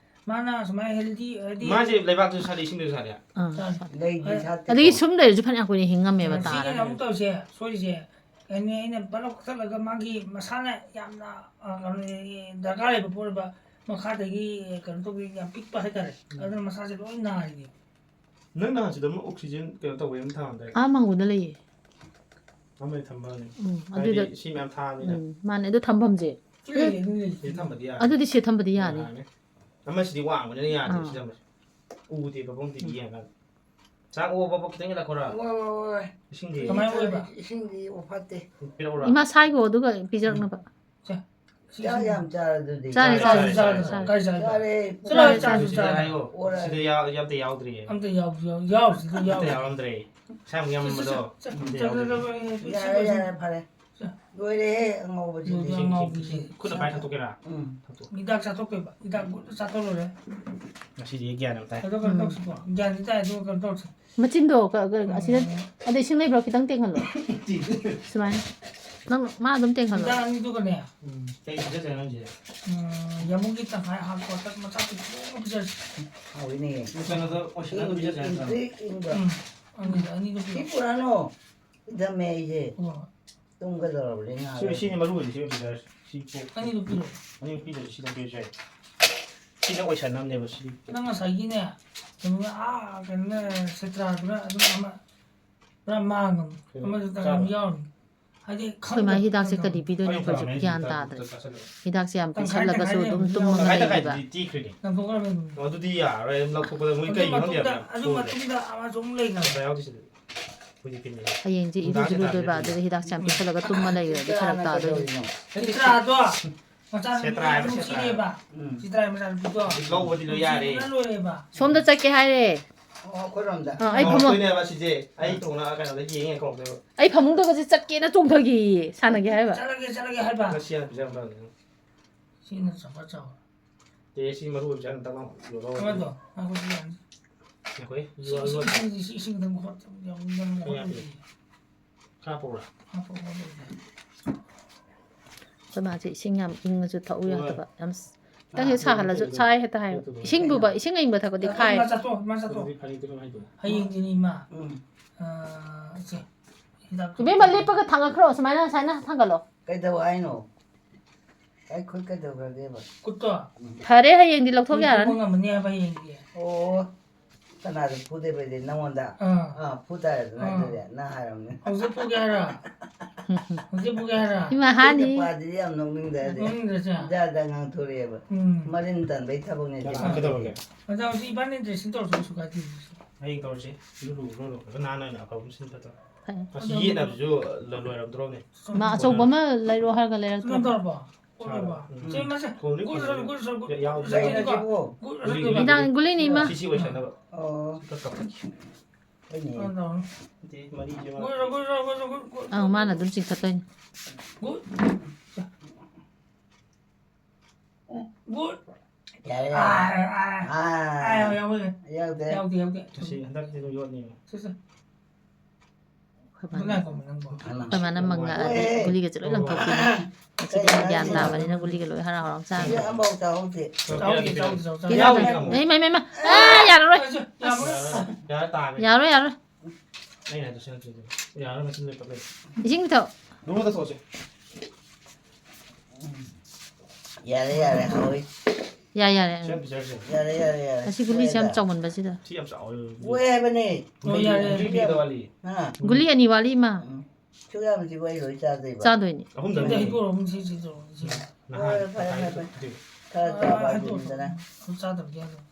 ꯃꯥꯅ ꯁꯨꯃꯥꯏꯅ ꯍꯦꯜꯗꯤ ꯍꯥꯏꯗꯤ ꯃꯥꯁꯦ ꯂꯩꯕꯥꯛꯇꯁꯨ ꯁꯥꯠꯂꯤ, ꯏꯁꯤꯡꯗꯁꯨ ꯁꯥꯠꯂꯤ꯫ ꯑꯥ꯫ ꯆꯥꯔꯦ꯫ ꯂꯩꯗꯤ ꯁꯥꯠꯇꯦ꯫ ꯑꯗꯒꯤ ꯁꯨꯝ ꯂꯩꯔꯁꯨ ꯐꯅꯌꯥꯝ ꯀꯨꯏꯅ ꯍꯤꯡꯉꯝꯃꯦꯕ ꯉꯁꯤꯒꯤꯅ ꯇꯥꯔꯒ꯫ ꯑꯃꯨꯛ ꯇꯧꯔꯤꯁꯦ, ꯁꯣꯏꯔꯤꯁꯦ, ꯀꯩꯅꯤ, ꯑꯩꯅ ꯄꯨꯂꯞ ꯀꯛꯊꯠꯂꯒ ꯃꯥꯒꯤ ꯃꯁꯥꯅ ꯌꯥꯝꯅ, ꯑ, ꯀꯩꯅꯣ, ꯗꯔꯀꯥꯔ ꯂꯩꯕ ꯄꯣꯠ ꯑꯣꯏꯕ, ꯃꯈꯥꯗꯒꯤ ꯀꯩꯅꯣ ꯇꯧꯕꯤ ꯌꯥꯝ ꯄꯤꯛꯄ ꯍꯥꯏꯇꯥꯔꯦ꯫ ꯑꯗꯨꯅ ꯃꯁꯥꯁꯦ ꯂꯣꯏ ꯅꯥꯔꯤꯅꯦ꯫ ꯅꯪ ꯅꯍꯥꯟ ꯁꯤꯗ ꯑꯃ oxygen ꯀꯩꯅꯣ ꯇꯧꯕꯩ ꯑꯃ ꯊꯥꯔꯝꯗꯥꯏ? ꯑꯥ ꯃꯥꯡꯒꯣꯟꯗ ꯂꯩꯌꯦ꯫ ꯑꯃꯗꯤ ꯊꯝꯕꯅꯤ꯫ ꯎꯝ, ꯑꯗꯨꯗ ꯍꯥꯏꯗꯤ ꯁꯤ ꯃꯌꯥꯝ ꯊꯥꯕꯅꯤꯅ꯫ ꯎꯝ, ꯃꯥꯅꯦ꯫ ꯑꯗꯣ ꯊꯝꯐꯝꯁꯦ ꯁꯤ ꯂꯩꯌꯦ, ꯑꯗꯨꯝ ꯂꯩꯌꯦ꯫ ꯁꯤ ꯊꯝꯕꯗꯤ ꯌꯥꯔꯦ꯫ ꯑꯗꯨꯗꯤ ꯁꯤ ꯊꯝꯕꯗꯤ ꯌꯥꯅꯤ꯫ ꯌꯥꯔꯅꯤ꯫ ꯑꯃꯁꯤꯗꯤ ꯋꯥꯡꯕꯅꯤꯅ ꯌꯥꯗꯦ ꯑꯥ꯫ ꯁꯤ ꯊꯝꯕꯁꯦ꯫ ꯎꯗꯦꯕ ꯄꯨꯡ ꯇꯤꯚꯤ ꯌꯦꯡꯉꯀꯥꯟꯗ꯫ ꯆꯥꯛ ꯑꯣ ꯄꯣꯄꯣ ꯈꯤꯇꯪ ꯏꯜꯂꯛꯈꯣꯔꯥ? ꯍꯣꯏ ꯍꯣꯏ ꯍꯣꯏ꯫ ꯏꯁꯤꯡꯗꯤ꯫ ꯀꯃꯥꯏꯅ ꯑꯣꯏꯕ? ꯏꯁꯤꯡꯗꯤ ꯑꯣꯐꯠꯇꯦ꯫ ꯄꯤꯔꯛꯎꯔꯥ? ꯏꯃꯥ ꯁꯥꯏꯒꯣ ꯑꯗꯨꯒ ꯄꯤꯖꯔꯛꯅꯕ꯫ ꯁꯤ, ꯁꯤ, ꯆꯥꯛ ꯁꯤ꯫ ꯌꯥꯝ ꯆꯥꯔꯗꯨꯗꯤ꯫ ꯆꯥꯔꯦ, ꯆꯥꯔꯦ, ꯆꯥꯔꯦ, ꯆꯥꯔꯦ, ꯆꯥꯔꯦ, ꯆꯥꯔꯦ꯫ ꯆꯥꯔꯦ꯫ ꯆꯥꯔꯦ꯫ ꯆꯠꯂꯣ, ꯄꯨꯔꯥ ꯆꯥꯔꯦ, ꯁꯤꯗ ꯆꯥꯔꯦ꯫ ꯍꯥꯏꯌꯣ꯫ ꯑꯣꯔ꯫ ꯁꯤꯗ ꯌꯥꯎ-, ꯌꯥꯝꯇ ꯌꯥꯎꯗ꯭ꯔꯤꯌꯦ꯫ ꯑꯝꯇ ꯌꯥꯎ-, ꯌꯥꯎ-, ꯌꯥꯎꯁꯤꯗ ꯑꯝꯇ ꯌꯥꯎ-, ꯌꯥꯎꯔꯝꯗ꯭ꯔꯦ꯫ ꯁꯥ ꯌꯥꯝ ꯌꯥꯝꯕꯗꯣ꯫ ꯑꯝꯇ ꯌꯥꯎꯗ꯭ꯔꯦ꯫ ꯌꯥꯔꯦ ꯌꯥꯔꯦ ꯐꯔꯦ꯫ ꯂꯣꯏꯔꯦꯍꯦ ꯑꯉꯧꯕꯁꯤꯗꯤ꯫ ꯂꯣꯏꯔꯦ꯫ ꯉꯥꯎꯕꯤꯁꯦ꯫ ꯏꯁꯤꯡ, ꯏꯁꯤꯡ, ꯏꯁꯤꯡ ꯈꯨꯠꯅ ꯄꯥꯏ ꯊꯛꯇꯣꯛꯀꯦꯔꯥ? ꯎꯝ꯫ ꯊꯛꯇꯣꯛ꯫ ꯍꯤꯗꯥꯛ ꯆꯥꯊꯣꯛꯄꯤꯕ꯫ ꯍꯤꯗꯥꯛ ꯒꯨꯂꯤ ꯆꯥꯊꯣꯛꯂꯨꯔꯦ꯫ ꯉꯁꯤꯗꯤ ꯒ꯭ꯌꯥꯟ ꯑꯃ ꯇꯥꯏ꯫ ꯑꯗꯣ ꯀꯩꯅꯣ ꯇꯧꯁꯤꯀꯣ꯫ ꯒ꯭ꯌꯥꯟꯗꯤ ꯇꯥꯏ, ꯑꯗꯨꯒ ꯀꯩꯅꯣ ꯇꯧꯁꯤ꯫ ꯃꯆꯤꯟꯗꯣ ꯀ-, ꯀ-, ꯑꯁꯤꯗ, ꯑꯗ ꯏꯁꯤꯡ ꯂꯩꯕ꯭ꯔꯣ? ꯈꯤꯇꯪ ꯇꯦꯡꯍꯜꯂꯣ꯫ ꯁꯨꯃꯥꯏꯅ꯫ ꯅꯪ ꯃꯥ ꯑꯗꯨꯝ ꯇꯦꯡꯍꯜꯂꯣ꯫ ꯍꯤꯗꯥꯛ ꯑꯅꯤꯗꯨꯒꯅꯦ꯫ ꯎꯝ꯫ ꯀꯩ ꯄꯤꯖꯁꯦ ꯅꯪꯁꯦ? ꯎꯝ, ꯌꯥꯃꯨꯡꯒꯤ ꯇꯪꯈꯥꯏ ꯍꯥꯞꯄꯣ, ꯃꯆꯥ ꯄꯤꯛꯇ꯭ꯔꯨ ꯑꯃ ꯄꯤꯖꯔꯁꯤ꯫ ꯍꯥꯎꯏꯅꯦ꯫ ꯀꯩꯅꯣꯗ ꯑꯣꯏꯁꯤꯜꯂꯒ ꯄꯤꯖꯁꯦ ꯅꯠꯇ꯭ꯔꯣ? ꯏꯪꯗ꯭ꯔꯤ ꯏꯪꯕ꯫ ꯎꯝ, ꯑꯅꯤꯗ, ꯑꯅꯤꯗꯨ ꯁꯤ ꯄꯤꯔꯣ꯫ ꯄꯨꯔꯥꯅꯣ꯫ ꯏꯪꯊꯝꯃꯦ ꯑꯩꯁꯦ꯫ ꯑꯣ, ꯇꯨꯝꯒꯗꯧꯔꯕꯅꯤ ꯉꯥꯏꯍꯥꯛ ꯁꯤ, ꯁꯤꯅꯤ ꯃꯔꯨ ꯑꯣꯏꯔꯤꯁꯤ, ꯄꯤꯖꯔꯁꯤ꯫ ꯁꯤ ꯄꯣꯛ-, ꯑꯅꯤꯗꯨ ꯄꯤꯔꯣ꯫ ꯑꯅꯤ ꯄꯤꯗ꯭ꯔꯗꯤ ꯁꯤꯗ ꯄꯤꯔꯁꯨ ꯌꯥꯏ꯫ ꯁꯤꯅ ꯑꯣꯏꯁꯟꯅꯕꯅꯦꯕ, ꯁꯤ꯫ ꯅꯪ ꯉꯁꯥꯏꯒꯤꯅꯦ, ꯀꯩꯅꯣꯅ, ꯑꯥ, ꯀꯩꯅꯣꯅ, ꯁꯦꯇ꯭ꯔꯥꯗꯨꯅ ꯑꯗꯨꯝ ꯑꯃ ꯄꯨꯔꯥ ꯃꯥꯡꯉꯕꯅꯤ꯫ ꯀꯩꯅꯣ? ꯑꯃꯁꯨ ꯇꯪꯈꯥꯏ ꯑꯃ ꯆꯥꯔꯣ꯫ ꯌꯥꯎꯔꯤ꯫ ꯍꯥꯏꯗꯤ ꯑꯩꯈꯣꯏ ꯃꯥ ꯈꯪꯗꯕ ꯍꯤꯗꯥꯛꯁꯦ ꯈꯪꯗꯕ꯫ ꯀꯔꯤ ꯄꯤꯗꯣꯏꯅꯣ ꯑꯩ ꯑꯩꯈꯣꯏꯁꯨ ꯄꯥꯝꯃꯦ ꯒ꯭ꯌꯥꯟ ꯍꯤꯗꯥꯛꯇꯣ ꯇꯥꯗ꯭ꯔꯦ꯫ ꯆꯥꯁꯜꯂꯣ꯫ ꯍꯤꯗꯥꯛꯁꯦ ꯌꯥꯝ ꯇꯪꯈꯥꯏ ꯄꯤꯁꯜꯂꯒꯁꯨ ꯇꯪꯈꯥꯏ ꯑꯗꯨꯝ ꯂꯩꯕꯅꯤ꯫ ꯇꯨꯝꯃꯒ ꯇꯪꯈꯥꯏ ꯂꯩꯕ꯫ ꯇꯪꯈꯥꯏꯗꯨꯗꯤ ꯇꯦꯛꯈ꯭ꯔꯤꯅꯦ꯫ ꯅꯪꯊꯣꯛꯈ꯭ꯔꯕꯅꯤ꯫ ꯑꯣ, ꯑꯗꯨꯗꯤ ꯌꯥꯔꯔꯣꯏ, ꯑꯗꯨꯝ ꯂꯧꯊꯣꯛꯄꯗ ꯃꯣꯏ ꯑꯗꯨ ꯀꯩ ꯃꯇꯨꯡꯗ, ꯈꯪꯗꯦ꯫ ꯑꯗꯨ ꯃꯇꯨꯡꯗ ꯑꯃꯁꯨ ꯑꯃꯨꯛ ꯂꯩꯈ꯭ꯔꯕ꯫ ꯇꯪꯈꯥꯏ ꯌꯥꯎꯗꯦ ꯁꯤꯗ꯫ ꯑꯩꯈꯣꯏꯗꯤ ꯄꯤꯅꯤꯡꯉꯦ꯫ ꯍꯌꯦꯡꯁꯦ ꯏꯔꯨꯁꯨ ꯅꯨꯡꯗꯥꯡꯒꯤ ꯂꯨꯗꯣꯏꯕ, ꯇꯥꯗꯣꯏꯅꯦ꯫ ꯑꯗꯨꯒ ꯍꯤꯗꯥꯛꯁꯦ ꯌꯥꯝ ꯄꯤꯁꯜꯂꯒ ꯇꯨꯝꯃ ꯂꯩꯈ꯭ꯔꯗꯤ ꯐꯔꯛ ꯇꯥꯗꯣꯏꯅꯦ꯫ ꯁꯦꯇ꯭ꯔꯥꯗꯣ ꯃꯆꯥꯅꯨꯄꯤ ꯁꯦꯇ꯭ꯔꯥ, ꯅꯨꯡꯁꯤꯔꯦꯕ꯫ ꯎꯝ꯫ ꯁꯦꯇ꯭ꯔꯥ ꯃꯆꯥꯅꯨꯄꯤꯗꯣ꯫ ꯂꯧꯕꯗꯤ ꯂꯣꯏ ꯌꯥꯔꯦ꯫ ꯅꯨꯡꯁꯤꯕꯅ ꯂꯣꯏꯔꯦꯕ꯫ ꯁꯣꯝꯗ ꯆꯠꯀꯦ ꯍꯥꯏꯔꯦ꯫ ꯑꯣ, ꯑꯩꯈꯣꯏꯔꯣꯝꯗ꯫ ꯑꯥ, ꯑꯩ ꯐꯃꯨꯡ, ꯂꯧꯗꯣꯏꯅꯦꯕ ꯁꯤꯁꯦ꯫ ꯑꯩ ꯊꯣꯡꯅ ꯀꯩꯅꯣꯗ ꯌꯦꯡꯉꯦ ꯈꯣꯡꯗꯣꯏꯕ꯫ ꯑꯩ ꯐꯃꯨꯡꯗꯒꯁꯦ ꯆꯠꯀꯦꯅ ꯆꯣꯡꯊꯈꯤꯌꯦ, ꯁꯥꯟꯅꯒꯦ ꯍꯥꯏꯕ꯫ ꯆꯠꯂꯒꯦ, ꯆꯠꯂꯒꯦ ꯍꯥꯏꯕ꯫ ꯉꯁꯤ ꯍꯥꯟꯅ ꯄꯤꯖꯔꯝꯕ꯭ꯔꯥ ꯍꯪꯉꯦ꯫ ꯁꯤꯅ ꯆꯥꯎꯈꯠ ꯆꯥꯎ꯫ ꯑꯦ, ꯁꯤ ꯃꯔꯨ ꯑꯣꯏꯕ ꯆꯥꯅ ꯇꯛ ꯂꯥꯎ ꯌꯣꯜꯂꯣ꯫ ꯑꯃꯗꯣ, ꯉꯥꯏꯈꯣ, ꯁꯤ ꯌꯥꯅꯤ꯫ ꯉꯥꯏꯈꯣꯍꯦ, ꯏꯁꯤꯡ, ꯏꯁꯤꯡ, ꯏꯁꯤꯡ, ꯏꯁꯤꯡ ꯊꯛꯄ ꯈꯣꯠꯄ ꯌꯥꯝ ꯅꯪ ꯀꯌꯥ ꯄꯤ? ꯍꯥꯞꯄꯛꯎꯔꯥ? ꯍꯥꯞꯄꯛꯑꯣ, ꯍꯥꯞꯄꯛꯑꯣ꯫ ꯑꯩꯈꯣꯏ ꯃꯥꯁꯦ ꯏꯁꯤꯡ ꯌꯥꯝ ꯏꯪꯉꯁꯨ ꯊꯛꯎ ꯌꯥꯗꯕ꯫ ꯌꯥꯝ ꯈꯤꯇꯪ ꯍꯦꯛ ꯁꯥꯍꯜꯂꯁꯨ ꯁꯥꯏ ꯍꯦꯛꯇ ꯍꯥꯏꯌꯦꯕ꯫ ꯏꯁꯤꯡꯕꯨꯕ, ꯏꯁꯤꯡ ꯑꯏꯪꯕ ꯊꯛꯄꯗꯤ ꯈꯥꯏ꯫ ꯏꯃꯥ ꯆꯠꯇꯣ, ꯏꯃꯥ ꯆꯠꯇꯣ꯫ ꯑꯗꯨꯗꯤ ꯐꯅꯦꯛꯇꯣ ꯀꯃꯥꯏꯅ ꯇꯧꯕ? ꯍꯌꯦꯡꯗꯤꯅꯤ, ꯏꯃꯥ꯫ ꯎꯝ꯫ ꯑꯥ, ꯏꯆꯦ, ꯍꯤꯗꯥꯛꯇꯣ ꯏꯕꯦꯝꯃ, ꯂꯦꯞꯄꯒ ꯊꯥꯡꯒꯠꯈ꯭ꯔꯣ, ꯁꯨꯃꯥꯏꯅ, ꯁꯨꯃꯥꯏꯅ ꯊꯥꯡꯒꯠꯂꯣ꯫ ꯀꯩꯗꯧ ꯍꯥꯏꯅꯣ? ꯑꯩ ꯈꯨꯠ ꯀꯩꯗꯧꯈ꯭ꯔꯒꯦꯕ? ꯈꯨꯠꯇꯣ? ꯎꯝ꯫ ꯐꯔꯦ, ꯍꯌꯦꯡꯗꯤ ꯂꯧꯊꯣꯛ ꯅꯪ ꯌꯥꯔꯅꯤ꯫ ꯇꯨꯝꯕ ꯉꯝꯃꯅꯤ ꯍꯥꯏꯕ ꯍꯌꯦꯡꯗꯤ꯫ ꯑꯣ, ꯀꯅꯥꯗ ꯐꯨꯗꯣꯏꯕ ꯑꯩꯗꯤ? ꯅꯪꯉꯣꯟꯗ? ꯑꯥ꯫ ꯑꯥ, ꯐꯨ ꯇꯥꯔꯦꯗꯅ ꯑꯥ꯫ ꯑꯗꯨꯗꯤ, ꯅꯪ ꯍꯥꯏꯔꯝꯅꯤ꯫ ꯍꯧꯖꯤꯛ ꯐꯨꯒꯦ ꯍꯥꯏꯔꯣ? ꯍꯧꯖꯤꯛ ꯐꯨꯒꯦ ꯍꯥꯏꯔꯣ? ꯏꯃꯥ ꯍꯥꯅꯤ꯫ ꯅꯨꯄꯥꯗꯨꯗꯤ ꯌꯥꯝ ꯅꯣꯛꯅꯤꯡꯗꯦ ꯑꯩꯗꯤ꯫ ꯅꯣꯛꯅꯤꯡꯗ꯭ꯔꯁꯦ? ꯖꯥꯠ ꯖꯥꯠ ꯉꯥꯡꯊꯣꯔꯛꯑꯦꯕ꯫ ꯎꯝ꯫ ꯃꯔꯤꯟ ꯇꯥꯟꯕꯩ ꯊꯕꯛꯅꯦ ꯁꯤ꯫ ꯀꯩꯗꯧꯔꯒꯦ? ꯑꯗꯣ ꯍꯧꯖꯤꯛ ꯏꯕꯥꯅꯤ dressing ꯇꯧꯔꯁꯨ ꯀꯩꯁꯨ ꯀꯥꯏꯗꯦ꯫ ꯍꯌꯦꯡ ꯇꯧꯔꯁꯤ꯫ ꯏꯔꯨ ꯂꯨ, ꯏꯔꯨ ꯂꯨ꯫ ꯐꯖꯅ ꯅꯥꯟꯅ ꯑꯐꯕ ꯑꯃ ꯁꯤꯟ ꯐꯠꯇ꯭ꯔꯣ? ꯐꯩ꯫ ꯑꯁ, ꯑꯗꯣ ꯌꯦꯠꯅꯕꯁꯨ ꯂ-, ꯂꯣꯏꯔꯝꯗ꯭ꯔꯣꯕꯅꯦ꯫ ꯃꯥ ꯑꯆꯧꯕ ꯑꯃ ꯂꯩꯔꯣ ꯍꯥꯏꯔꯒ ꯂꯩꯔꯛꯇ꯭ꯔꯣ? ꯀꯩꯅꯣ ꯇꯧꯔꯕꯣ? ꯁꯥꯔꯕ? ꯎꯝ꯫ ꯁꯤ ꯃꯁꯦ꯫ ꯀꯣꯜꯗꯤ ꯒꯨꯠ ꯀꯣꯜꯂꯤ꯫ ꯁꯣꯠ, ꯒꯨꯠ ꯁꯣꯠ, ꯒꯨꯠ ꯌꯥꯎꯗꯦ꯫ ꯁꯣꯠ꯫ ꯒꯨꯂꯤ, ꯒꯨꯂꯤ꯫ ꯍꯤꯗꯥꯛ ꯒꯨꯂꯤꯅꯤ, ꯏꯃꯥ꯫ ꯁꯤ, ꯁꯤ ꯑꯣꯏꯁꯟꯅꯕ꯫ ꯑꯣ꯫ ꯁꯤ ꯈꯔ ꯀꯞꯄꯛꯈꯤ꯫ ꯍꯣꯏꯅꯦ꯫ ꯀꯩꯅꯣ ꯇꯧꯔꯣ꯫ ꯅꯠꯇꯦ, ꯃꯔꯤꯁꯦ ꯃꯥ꯫ ꯒꯨꯠ ꯁꯣꯠ, ꯒꯨꯠ ꯁꯣꯠ, ꯒꯨꯠ ꯁꯣꯠ, ꯒꯨꯠ ꯁꯣꯠ꯫ ꯑꯧ, ꯃꯥꯅ ꯑꯗꯨꯝ ꯆꯤꯡꯈꯠꯇꯣꯏꯅꯤ꯫ ꯒꯨꯠ꯫ ꯒꯨꯠ꯫ ꯌꯥꯔꯦ, ꯑꯥ, ꯌꯥꯔꯦ꯫ ꯑꯥ, ꯑꯥ꯫ ꯑꯥ, ꯌꯥꯎꯋꯦ꯫ ꯌꯥꯎꯗꯦ꯫ ꯌꯥꯎꯗꯦ, ꯌꯥꯎꯗꯦ꯫ ꯁꯤ ꯍꯟꯗꯛꯇꯤ ꯑꯗꯨꯝ ꯌꯣꯠꯅꯤꯕ꯫ ꯁꯦ, ꯁꯦ꯫ ꯑꯩꯈꯣꯏ ꯃꯥꯅ꯫ ꯉꯥꯏꯈꯣ, ꯅꯪꯕꯣ꯫ ꯑꯩꯈꯣꯏ ꯃꯥꯅ ꯃꯪꯉꯛꯑꯗꯤ ꯑꯣꯏ꯫ ꯒꯨꯂꯤꯒꯁꯦ ꯂꯣꯏ ꯂꯪꯊꯣꯛꯄꯤꯅꯤ꯫ ꯉꯁꯤꯗꯤ ꯃꯣꯏ ꯒ꯭ꯌꯥꯟ ꯇꯥꯕꯅꯤꯅ ꯒꯨꯂꯤꯒ ꯂꯣꯏ ꯍꯔꯥꯎ ꯍꯔꯥꯎ ꯆꯥꯔꯅꯤ꯫ ꯁꯤꯗꯤ ꯑꯝꯐꯥꯎ ꯆꯥꯍꯧꯗꯦ꯫ ꯆꯥꯍꯧꯗꯦ, ꯆꯥꯍꯧꯗꯦ, ꯆꯥꯍꯧꯗꯦ꯫ ꯄꯤꯔꯛꯑꯣ, ꯄꯤꯔꯛꯑꯣ꯫ ꯏꯃꯥ, ꯏꯃꯥ, ꯏꯃꯥ꯫ ꯑꯥ, ꯌꯥꯔꯔꯣꯏ꯫ ꯌꯥꯔꯔꯣꯏ, ꯌꯥꯔꯔꯣꯏ꯫ ꯌꯥꯔꯔꯣꯏ, ꯌꯥꯔꯔꯣꯏ꯫ ꯑꯩꯅ ꯍꯥꯏꯗꯣ ꯁꯤ ꯅꯠꯇ꯭ꯔꯗꯤ꯫ ꯌꯥꯔꯔꯣꯏ, ꯃꯆꯤꯟ ꯂꯣꯏ ꯄꯠꯂꯦ꯫ ꯏꯁꯤꯡ ꯄꯤꯊꯛꯑꯣ꯫ ꯅꯣꯡꯃꯗ ꯊꯣꯛꯑꯁꯦ꯫ ꯌꯥꯔꯦ, ꯌꯥꯔꯦ, ꯍꯥꯎꯋꯤ꯫ ꯌꯥ, ꯌꯥꯔꯦ, ꯁꯤ ꯌꯥꯝ ꯑꯪ꯫ ꯄꯤꯖꯔꯁꯦ꯫ ꯌꯥꯔꯦ, ꯌꯥꯔꯦ, ꯌꯥꯔꯦ꯫ ꯑꯁꯤ ꯒꯨꯂꯤꯁꯦ ꯌꯥꯝ ꯁꯣꯏꯔꯦꯗ꯫ ꯆꯥꯎꯃꯟꯕꯁꯤꯗ꯫ ꯁꯤ ꯌꯥꯝ ꯆꯥꯎꯋꯦ꯫ ꯑꯣꯏ ꯍꯥꯏꯕꯅꯦ꯫ ꯍꯣꯏ, ꯌꯥꯔꯦ꯫ ꯒꯨꯂꯤ ꯄꯤꯒꯗꯕ ꯋꯥꯠꯂꯤ꯫ ꯍꯥ? ꯒꯨꯂꯤ ꯑꯅꯤ ꯋꯥꯠꯂꯤ, ꯏꯃꯥ꯫ ꯎꯝ꯫ ꯁꯨꯛ ꯌꯥꯝꯕꯁꯤꯕꯨ ꯑꯩ ꯂꯣꯏ ꯆꯥꯗꯣꯏꯕ? ꯆꯥꯗꯣꯏꯅꯤ꯫ ꯑꯍꯨꯝꯗꯪ꯫ ꯁꯤꯗ ꯍꯩꯗꯣꯛꯑꯣ, ꯑꯍꯨꯝ ꯁꯤ, ꯁꯤ ꯇꯧꯔꯣ, ꯁꯤ꯫ ꯅꯍꯥꯟ ꯍꯣꯏ, ꯐꯔꯦ, ꯐꯔꯦ, ꯐꯔꯦ꯫ ꯇꯪꯈꯥꯏ ꯈꯔ ꯑꯥ, ꯆꯥꯕ ꯍꯩꯗꯣꯛꯑꯣ, ꯍꯥꯏꯗꯨꯅꯤꯗꯅ꯫ ꯑꯗꯨꯝ ꯆꯥꯗꯕꯗꯤ ꯌꯥꯗꯕ꯫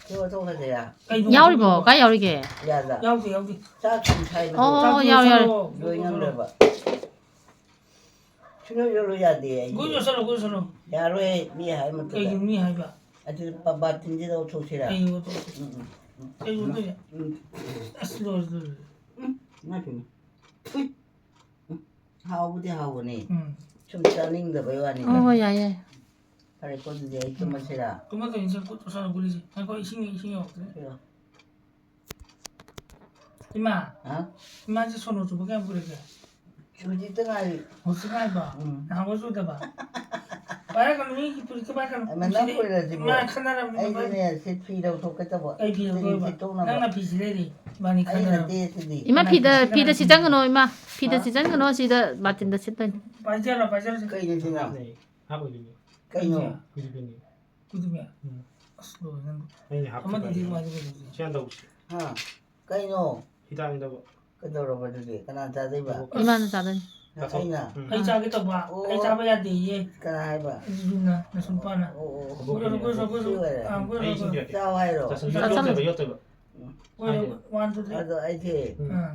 ꯁꯤ ꯑꯣꯟꯊꯣꯛꯈ꯭ꯔꯁꯤꯔꯥ? ꯀꯩꯅꯣ ꯌꯥꯎꯔꯤꯕꯣ? ꯑꯣꯟꯊꯣꯛꯈ꯭ꯔꯤꯕꯣ? ꯀꯥꯏ ꯌꯥꯎꯔꯤꯒꯦ? ꯌꯥꯗ꯫ ꯌꯥꯎꯗꯦ, ꯌꯥꯎꯗꯦ꯫ ꯆꯥꯛ ꯊꯨꯝ ꯁꯥꯏꯕꯗꯣ꯫ ꯑꯣ, ꯆꯥꯛ ꯌꯥꯎꯔꯦ, ꯌꯥꯎꯔꯦ꯫ ꯊꯨꯝ ꯂꯣꯏ ꯉꯝꯗ꯭ꯔꯕ꯫ ꯁꯨꯡꯌꯧ ꯌꯧꯔꯨ ꯌꯥꯗꯦ ꯑꯩꯗꯤ꯫ ꯒꯨꯂꯤ ꯆꯥꯁꯜꯂꯣ, ꯒꯨꯂꯤ ꯆꯥꯁꯜꯂꯣ꯫ ꯌꯥꯔꯣꯏ, ꯃꯤ ꯍꯥꯏ ꯃꯇꯨꯡꯗ꯫ ꯀꯩꯒꯤꯅꯣ ꯃꯤ ꯍꯥꯏꯕ? ꯑꯗꯨ ꯄ-, ꯕꯥꯇꯤꯟꯁꯤꯗ ꯑꯣꯟꯊꯣꯛꯁꯤꯔꯥ? ꯀꯩꯒꯤꯅꯣ ꯑꯣꯟꯊꯣꯛꯁꯤ? ꯎꯝ, ꯎꯝ, ꯎꯝ꯫ ꯀꯩꯒꯤꯅꯣ ꯇꯧꯔꯤꯁꯦ? ꯎꯝ꯫ ꯑꯁ, ꯂꯣꯏꯔꯦ, ꯂꯣꯏꯔꯦ꯫ ꯎꯝ, ꯏꯃꯥꯏ ꯄꯦꯝꯃ꯫ ꯎꯝ, ꯎꯝ꯫ ꯍꯥꯎꯕꯨꯗꯤ ꯍꯥꯎꯕꯅꯦ꯫ ꯎꯝ꯫ ꯁꯨꯝ ꯆꯥꯅꯤꯡꯗꯕꯩ ꯋꯥꯅꯤꯗ꯫ ꯍꯣꯏ, ꯍꯣꯏ, ꯌꯥꯏ, ꯌꯥꯏ꯫ ꯐꯔꯦꯀꯣ, ꯑꯗꯨꯗꯤ ꯑꯩ ꯇꯨꯝꯃꯁꯤꯔꯥ? ꯇꯨꯝꯃ ꯀꯩꯅꯣ ꯁꯦ ꯈꯨꯠ ꯇꯣꯠꯁꯜꯂꯣ ꯒꯨꯂꯤꯁꯦ꯫ ꯉꯥꯏꯈꯣ, ꯏꯁꯤꯡ, ꯏꯁꯤꯡ ꯌꯧꯔꯛꯇ꯭ꯔꯦ꯫ ꯄꯤꯔꯣ꯫ ꯏꯃꯥ, ꯍꯥ? ꯏꯃꯥꯁꯦ ꯁꯣꯅꯣ ꯆꯨꯕ ꯀꯌꯥꯝ ꯀꯨꯏꯔꯒꯦ? ꯍꯧꯖꯤꯛꯇ ꯉꯥꯏꯔꯤ꯫ ꯍꯧꯖꯤꯛ ꯉꯥꯏꯕ? ꯎꯝ꯫ ꯅꯍꯥꯟꯈꯣꯏ ꯆꯨꯗꯕ? ꯄꯥꯏꯔꯛꯀꯅꯨ, ꯃꯤ ꯐꯨꯔꯤꯠꯇꯣ ꯄꯥꯏꯔꯛꯀꯅꯨ꯫ ꯑꯃ ꯅꯪ ꯁꯤꯗꯤ ꯐꯨꯔꯤꯠ ꯑꯁꯤꯕꯨ ꯏꯃꯥ ꯈꯠꯅꯔꯕꯅꯤ, ꯑꯩꯗꯤꯅꯦ, ꯁꯤ ꯐꯤ ꯂꯧꯊꯣꯛꯀꯦ ꯇꯧꯕ꯫ ꯀꯩ ꯐꯤ ꯁꯤꯗꯤ ꯂꯧꯊꯣꯛꯑꯦꯕ? ꯁꯤꯠꯇꯣꯛꯅꯕ꯫ ꯅꯪꯅ ꯐꯤ ꯁꯤ ꯂꯩꯔꯤ, ꯏꯕꯥꯅꯤ ꯑꯩ ꯈꯠꯅꯔꯕꯅꯤ꯫ ꯅꯠꯇꯦ ꯁꯤꯗꯤ꯫ ꯏꯃꯥ, ꯐꯤꯗ, ꯐꯤꯗ ꯁꯤꯠꯆꯟꯒꯅꯣ, ꯏꯃꯥ꯫ ꯐꯤꯗ ꯍꯥ? ꯁꯤꯠꯆꯟꯒꯅꯣ, ꯁꯤꯗ ꯕꯥꯇꯤꯟꯗ ꯁꯤꯠꯇꯣꯏꯅꯤ꯫ ꯄꯥꯏꯖꯔꯣ, ꯄꯥꯏꯖꯔꯣ, ꯁꯤꯗ꯫ ꯀꯩꯅꯣ ꯁꯤꯅ? ꯍꯥꯞꯄꯣꯏꯗꯣꯏꯅꯤ꯫ ꯀꯩꯅꯣ? ꯀꯩꯅꯣ? ꯀꯨꯏꯗ꯭ꯔꯤꯕꯅꯤ꯫ ꯀꯨꯏꯗ꯭ꯔꯤꯕꯅꯤ? ꯎꯝ꯫ ꯑꯁ, ꯂꯣꯏꯔꯦ ꯅꯪ꯫ ꯑꯩꯅ ꯍꯥꯞꯄ ꯑꯃꯗꯨꯗꯤ ꯀꯥꯟꯗ ꯀꯃꯥꯏꯅ ꯇꯧꯗꯣꯏꯅꯣ? ꯁꯤ ꯍꯥꯟꯅ ꯇꯧꯁꯤ꯫ ꯍꯥ? ꯀꯩꯅꯣ? ꯍꯤꯗꯥꯛꯅꯤꯗꯕ꯫ ꯀꯩꯗꯧꯔꯕ ꯑꯗꯨꯗꯤ? ꯀꯅꯥ ꯆꯥꯗꯣꯏꯕ? ꯏꯕꯣꯛ꯫ ꯏꯃꯥꯅ ꯆꯥꯗꯣꯏꯅꯤ꯫ ꯅ-, ꯑꯩꯅ? ꯎꯝ꯫ ꯑꯩ ꯆꯥꯒꯦ ꯇꯧꯕ꯫ ꯑꯣ꯫ ꯑꯩ ꯆꯥꯕ ꯌꯥꯗꯦꯌꯦ꯫ ꯀꯅꯥ ꯍꯥꯏꯕ? ꯌꯨꯝꯅ, ꯅꯁꯨ ꯅꯨꯄꯥꯅ꯫ ꯑꯣ, ꯑꯣ, ꯑꯣ꯫ ꯑꯩꯈꯣꯏ, ꯑꯩꯈꯣꯏ, ꯑꯩꯈꯣꯏ, ꯁꯤ ꯑꯣꯏꯔꯦ꯫ ꯑꯥ, ꯑꯩ ꯏꯁꯤꯡ ꯑꯩꯈꯣꯏ꯫ ꯄꯤꯔꯛꯀꯦ꯫ ꯆꯥꯎ ꯍꯥꯏꯔꯣ? ꯆꯥꯁꯜꯂꯨ꯫ ꯆꯥꯁꯜꯂꯨ꯫ ꯌꯣꯠꯇꯣꯏꯕ, ꯌꯣꯠꯇꯣꯏꯕ꯫ ꯎꯝ꯫ ꯍꯣꯏ, ꯍꯣꯏ, one, two, three꯫ ꯑꯗꯣ ꯑꯩꯁꯦ ꯑꯥ꯫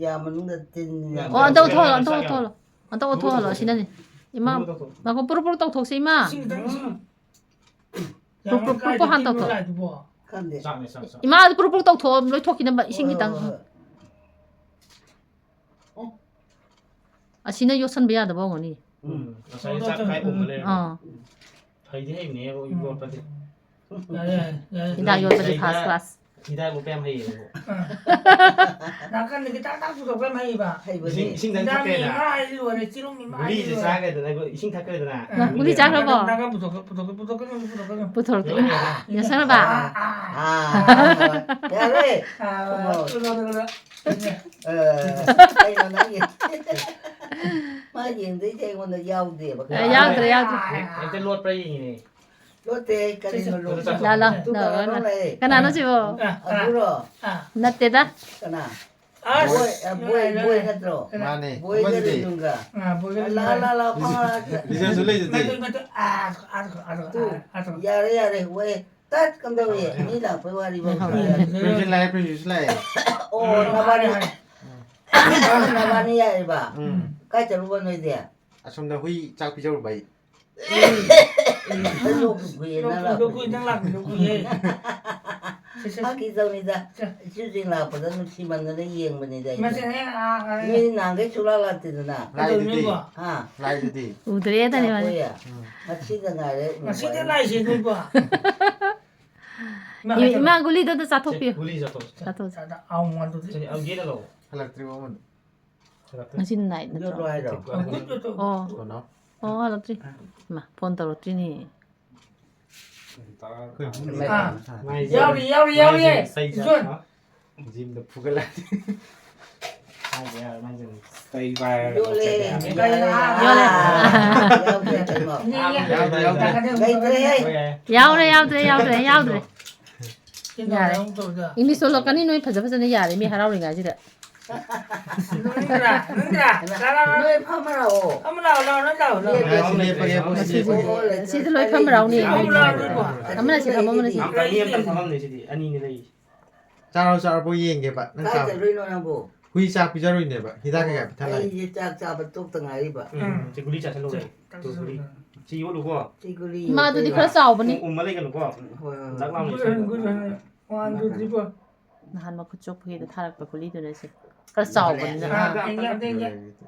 ꯌꯥ ꯃꯅꯨꯡꯗ ꯇꯤꯟ ꯌꯥꯝ ꯑꯣ, ꯑꯝꯇ ꯆꯥꯎ-, ꯎꯠꯊꯣꯛꯍꯜꯂꯣ, ꯌꯥꯝ ꯑꯝꯇ ꯆꯥꯎ-, ꯎꯠꯊꯣꯛꯍꯜꯂꯣ꯫ ꯑꯝꯇ ꯎꯠꯊꯣꯛꯍꯜꯂꯣ, ꯁꯤꯅꯅꯤ꯫ ꯏꯃꯥ, ꯎꯠꯊꯣꯛꯍꯜꯂꯣ꯫ ꯉꯥꯏꯈꯣ, ꯄꯨꯔꯨꯞ ꯄꯨꯔꯨꯞ ꯇꯧꯊꯣꯛꯁꯤ, ꯏꯃꯥ꯫ ꯏꯁꯤꯡ ꯈꯤꯇꯪ, ꯏꯁꯤꯡ꯫ ꯄ꯭ꯔꯨꯞ, ꯄ꯭ꯔꯨꯞ, ꯄ꯭ꯔꯨꯞ, ꯄ꯭ꯔꯨꯞ ꯍꯥꯟ ꯇꯧꯊꯣꯛ꯫ ꯂꯥꯛꯏꯗꯨꯕꯣ? ꯈꯪꯗꯦ꯫ ꯆꯥꯛꯅꯦ, ꯆꯥꯛ, ꯆꯥꯛ꯫ ꯏꯃꯥ, ꯄ꯭ꯔꯨꯞ, ꯄ꯭ꯔꯨꯞ ꯇꯧꯊꯣꯛꯑꯣ, ꯂꯣꯏ ꯊꯣꯛꯈꯤꯅꯕ, ꯏꯁꯤꯡ ꯍꯣꯏ, ꯈꯤꯇꯪ꯫ ꯍꯣꯏ, ꯍꯣꯏ꯫ ꯑꯣ꯫ ꯑꯁꯤꯅ ꯌꯣꯠꯁꯟꯕ ꯌꯥꯗꯕ ꯑꯣꯏꯔꯝꯒꯅꯤ꯫ ꯎꯝ, ꯉꯁꯥꯏ ꯆꯥꯛ ꯈꯥꯏ ꯄꯨꯝꯕ ꯂꯩꯔꯝꯃꯦ꯫ ꯑꯥ꯫ ꯍꯩꯗꯤ ꯍꯩꯕꯅꯦꯕ ꯌꯣꯠꯄꯗꯤ꯫ ꯌꯥꯔꯦ, ꯌꯥꯔꯦ, ꯌꯥꯔꯦ꯫ ꯍꯤꯗꯥꯛ ꯌꯣꯠꯄꯗꯤ ꯁꯤꯗꯩꯗ first class꯫ ꯍꯤꯗꯥꯛ ꯂꯣꯛꯄ ꯌꯥꯝ ꯍꯩꯌꯦꯕꯀꯣ꯫ ꯑꯥ꯫ ꯅꯥꯀꯟꯗꯒꯤ ꯇꯥꯛ ꯇꯥꯛ ꯄꯨꯊꯣꯛꯄ ꯌꯥꯝ ꯍꯩꯕ꯫ ꯍꯩꯕꯅꯦ꯫ ꯏꯁꯤꯡ, ꯏꯁꯤꯡ ꯊꯛꯈ꯭ꯔꯦꯗꯅ꯫ ꯍꯤꯗꯥꯛꯅꯤ ꯍꯥꯏꯔꯗꯤ ꯂꯣꯏꯔꯦ, ꯆꯤꯔꯨꯝꯅꯤ ꯃꯥ ꯍꯥꯏꯔꯗꯤ ꯒꯨꯂꯤꯁꯦ ꯂꯣꯏꯔꯦ꯫ ꯆꯥꯈ꯭ꯔꯦꯗꯅ, ꯑꯩꯈꯣꯏ ꯏꯁꯤꯡ ꯊꯛꯈ꯭ꯔꯦꯗꯅ꯫ ꯑꯥ꯫ ꯒꯨꯂꯤ ꯆꯥꯈ꯭ꯔꯕꯣ? ꯅꯥꯀꯟ, ꯅꯥꯀꯟ ꯄꯨꯊꯣꯛꯀ-, ꯄꯨꯊꯣꯛꯀ-, ꯄꯨꯊꯣꯛꯀꯅꯨ, ꯄꯨꯊꯣꯛꯀꯅꯨ꯫ ꯄꯨꯊꯣꯔꯛꯇꯦ꯫ ꯌꯥꯔꯦ꯫ ꯌꯥꯔꯦ꯫ ꯌꯥꯁꯜꯂꯕ? ꯑꯥ, ꯑꯥ, ꯑꯥ, ꯌꯥꯔꯦ꯫ ꯑꯥ, ꯊꯨꯝꯃꯣ꯫ ꯀꯩꯅꯣ, ꯀꯩꯅꯣ, ꯀꯩꯅꯣ꯫ ꯑ, ꯀꯩꯅꯣ ꯅꯪꯒꯤ? ꯃꯥ ꯌꯦꯡꯗꯣꯏꯁꯦ ꯑꯩꯉꯣꯟꯗ ꯌꯥꯎꯗꯦꯕ꯫ ꯑꯦ, ꯌꯥꯎꯗ꯭ꯔꯦ, ꯌꯥꯎꯗ꯭ꯔꯦ꯫ ꯍꯦꯛꯇ ꯂꯣꯠꯄ꯭ꯔꯥ ꯌꯦꯡꯉꯤꯅꯦ꯫ ꯂꯣꯠꯇꯦ, ꯀꯔꯤꯅꯣ ꯂꯣꯠꯄ? ꯂꯥ, ꯂꯥ, ꯇꯨ ꯂꯥ, ꯇꯧꯔ ꯂꯥ꯫ ꯂꯩ꯫ ꯀꯅꯥꯅꯣ ꯁꯤꯕꯣ? ꯑ, ꯑ, ꯑꯕꯨꯔꯣ? ꯑ꯫ ꯅꯠꯇꯦꯗ꯫ ꯀꯅꯥ? ꯑꯁ! ꯕꯣꯏ, ꯑ, ꯕꯣꯏ, ꯂꯣꯏꯔꯦ, ꯕꯣꯏ ꯂꯣꯏꯔꯦ꯫ ꯅꯠꯇ꯭ꯔꯣ? ꯀꯅꯥ? ꯃꯥꯅꯦ, ꯕꯣꯏꯒ ꯑꯃꯗꯨꯗꯤ? ꯔꯤꯖꯨꯒ꯫ ꯑ, ꯕꯣꯏꯒ ꯂꯥ, ꯔꯤꯖꯨꯒ꯫ ꯂꯥ, ꯂꯥ, ꯐꯥꯎꯔꯛꯑꯒ꯫ ꯔꯤꯖꯟꯁꯨ ꯂꯩꯗꯨꯗꯤ꯫ ꯅꯠꯇꯦ, ꯅꯠꯇꯦ꯫ ꯑ, ꯑ, ꯑ, ꯑ, ꯇꯨ, ꯑ, ꯑ꯫ ꯌꯥꯔꯦ, ꯌꯥꯔꯦ, ꯋꯦ꯫ ꯇꯠ ꯀꯝꯗꯧꯏ? ꯃꯤ ꯂꯥꯛꯄꯩ ꯋꯥꯔꯤꯕꯧ ꯂꯩꯍꯧꯔꯦ꯫ ꯁꯥꯟꯅꯔꯦ꯫ ꯄ꯭ꯔꯤꯟꯁꯤꯟ ꯂꯥꯛꯑꯦ, ꯄ꯭ꯔꯤꯟꯁꯤꯟ ꯂꯥꯛꯑꯦ꯫ ꯑꯣ, ꯅꯕꯥꯅꯤ꯫ ꯅꯕꯥꯅꯤ ꯌꯥꯏꯕ? ꯎꯝ꯫ ꯀꯥꯏ ꯆꯠꯂꯨꯕ ꯅꯣꯏꯗꯤ? ꯑꯁꯣꯝꯗ ꯍꯨꯏ ꯆꯥꯛ ꯄꯤꯖꯔꯨꯕ ꯑꯩ꯫ ꯑꯩ ꯂꯣꯛ ꯈꯨꯏꯌꯦ, ꯅꯪ ꯂꯣꯛ ꯈꯨꯏ, ꯂꯥꯛꯄꯗꯣ꯫ ꯅꯪ ꯂꯥꯛꯄꯗꯣ ꯈꯨꯏꯌꯦ꯫ ꯐꯥꯒꯤ ꯇꯧꯅꯤꯗ꯫ ꯏꯆꯨꯁꯤꯡ ꯂꯥꯛꯄꯗ ꯅꯨꯡꯁꯤꯃꯟꯗꯅ ꯌꯦꯡꯕꯅꯤꯗ ꯑꯩꯗꯤ꯫ ꯃꯁꯦ ꯍꯦꯛ ꯉꯥꯡꯉꯒ ꯃꯤ ꯅꯍꯥꯟꯈꯩ ꯁꯨꯡꯂꯥꯛ ꯂꯥꯛꯇꯦꯗꯅ꯫ ꯂꯥꯛꯏꯗꯨꯗꯤ꯫ ꯀꯩꯗꯧꯅꯤꯕꯣ? ꯍꯥ? ꯂꯥꯛꯏꯗꯨꯗꯤ꯫ ꯎꯗ꯭ꯔꯦꯗꯅꯦ ꯃꯥꯗꯤ꯫ ꯂꯥꯛꯄꯣꯏꯌꯦ꯫ ꯎꯝ꯫ ꯉꯁꯤꯗ ꯉꯥꯏꯔꯦ ꯎꯕ ꯉꯁꯤꯗ ꯑꯩ꯫ ꯂꯥꯛꯏꯁꯦ ꯅꯣꯏꯕꯣ? ꯏꯃꯥ, ꯏꯃꯥ, ꯒꯨꯂꯤꯗꯣ ꯑꯝꯇ ꯆꯥꯊꯣꯛꯄꯤꯌꯨ꯫ ꯁꯦ, ꯒꯨꯂꯤ ꯆꯥꯊꯣꯛ꯫ ꯆꯥꯊꯣꯛ꯫ ꯆꯥꯗ ꯑꯥꯎ ꯃꯥꯟꯗꯨꯗꯤ꯫ ꯁꯦ, ꯑꯝꯒꯦꯗ ꯂꯧ꯫ ꯍꯜꯂꯛꯇ꯭ꯔꯤꯕꯣ ꯑꯃꯗꯣ? ꯍꯜꯂꯛꯇ꯭ꯔꯤ꯫ ꯉꯁꯤ night ꯅꯠꯇ꯭ꯔꯣ? ꯌꯣꯠꯂꯣ ꯍꯥꯏꯔꯣ? ꯑꯪꯒꯨꯠ ꯌꯣꯠꯇꯣ꯫ ꯑꯣ꯫ ꯀꯣꯟꯅ꯫ ꯑꯣ, ꯍꯜꯂꯛꯇ꯭ꯔꯤ꯫ ꯏꯃꯥ, phone ꯇꯧꯔꯛꯇ꯭ꯔꯤꯅꯦ꯫ ꯑꯩꯈꯣꯏ ꯑꯥ꯫ ꯃꯥꯏ ꯌꯥꯎꯔꯤ, ꯌꯥꯎꯔꯤ, ꯌꯥꯎꯔꯤ, ꯌꯥꯎꯔꯤ꯫ ꯃꯥꯏꯁꯦ ꯁꯩ ꯏꯆꯣꯟ꯫ ꯆꯥꯛꯄ꯫ ꯖꯤꯝꯗ ꯐꯨꯒꯠꯂꯛꯑꯗꯤ꯫ ꯃꯥꯏꯁꯦ ꯌꯥꯔꯦ, ꯃꯥꯏꯁꯦ꯫ ꯀꯩ ꯄꯥꯏꯔꯒ ꯌꯣꯜꯂꯦ꯫ ꯂꯧꯊꯣꯛꯀꯦ ꯍꯥꯏꯅꯣ? ꯌꯥꯔꯦ꯫ ꯌꯥꯎꯗꯦ ꯀꯩꯅꯣ꯫ ꯌꯥꯎꯗꯦ, ꯌꯥꯎꯗꯦ꯫ ꯂꯩꯇ꯭ꯔꯦꯍꯦ꯫ ꯍꯣꯏ, ꯌꯥꯔꯦ꯫ ꯌꯥꯎꯔꯦ, ꯌꯥꯎꯗ꯭ꯔꯦ, ꯌꯥꯎꯗ꯭ꯔꯦ, ꯌꯥꯎꯗ꯭ꯔꯦ꯫ ꯌꯥꯔꯦ꯫ English ꯊꯣꯛꯂꯛꯀꯅꯤ ꯅꯣꯏ ꯐꯖ ꯐꯖꯅ ꯌꯥꯔꯦ ꯃꯤ ꯍꯔꯥꯎꯔꯤꯉꯩꯁꯤꯗ꯫ ꯅꯣꯏ ꯐꯝꯃꯔꯥꯑꯣ꯫ ꯂꯦꯞꯄꯦ꯫ ꯂꯦꯞꯄꯒꯦ, ꯂꯦꯞꯄꯒꯦ꯫ ꯁꯤꯗ ꯂꯣꯏ ꯐꯝꯃꯔꯥꯎꯅꯦ꯫ ꯑꯃꯅ ꯁꯤ ꯐꯝ, ꯑꯃꯅ ꯁꯤ꯫ ꯌꯥꯝ ꯇꯥꯅꯤ, ꯑꯝꯇꯪ ꯐꯝꯃꯝꯅꯦ ꯁꯤꯗꯤ꯫ ꯑꯅꯤꯅꯦ ꯂꯩꯔꯤꯁꯦ꯫ ꯆꯥꯔꯣ, ꯆꯥꯔꯕꯣ ꯌꯦꯡꯒꯦꯕ꯫ ꯅꯪ ꯀꯥꯏ ꯆꯥꯕ-, ꯆꯠꯂꯨꯏꯅꯣ ꯅꯪꯕꯨ? ꯍꯨꯏ ꯆꯥꯛ ꯄꯤꯖꯔꯨꯏꯅꯦꯕ꯫ ꯍꯤꯗꯥꯛ ꯀꯩꯀꯥ ꯄꯤꯊꯛꯂꯛꯑꯦ꯫ ꯑꯩꯁꯦ ꯆꯥꯛ ꯆꯥꯕ ꯇꯣꯛꯇ ꯉꯥꯏꯔꯤꯕ꯫ ꯎꯝ, ꯁꯤ ꯒꯨꯂꯤ ꯆꯥꯁꯤꯜꯂꯣ꯫ ꯆꯥꯛ ꯇꯨ ꯒꯨꯂꯤ꯫ ꯆꯥꯁꯤꯜꯂꯣ꯫ ꯁꯤ ꯌꯣꯠꯂꯨꯀꯣ꯫ ꯁꯤ ꯒꯨꯂꯤ ꯃꯥꯗꯨꯗꯤ ꯌꯣꯠꯄꯩꯔꯥ? ꯈꯔ ꯆꯥꯎꯕꯅꯤꯅ꯫ ꯎꯝ, ꯎꯝꯃ ꯂꯩꯒꯅꯨꯀꯣ꯫ ꯍꯣꯏ, ꯍꯣꯏ, ꯍꯣꯏ꯫ ꯗꯛ ꯂꯥꯎꯅ ꯒꯨꯂꯤ, ꯂꯩꯁꯜꯂꯣ꯫ ꯒꯨꯂꯤ, ꯒꯨꯂꯤ꯫ One, two, three, four. ꯅꯍꯥꯟ ꯃꯈꯨꯠ ꯆꯣꯠꯄꯒꯤꯗ ꯊꯥꯔꯛꯄ ꯒꯨꯂꯤꯗꯨꯅ ꯁꯤ꯫ ꯈꯔ ꯆꯥꯎꯕꯅꯤꯅ꯫ ꯑꯥ꯫ ꯑꯥ, ꯇꯦꯡ, ꯇꯦꯡ, ꯇꯦꯡ꯫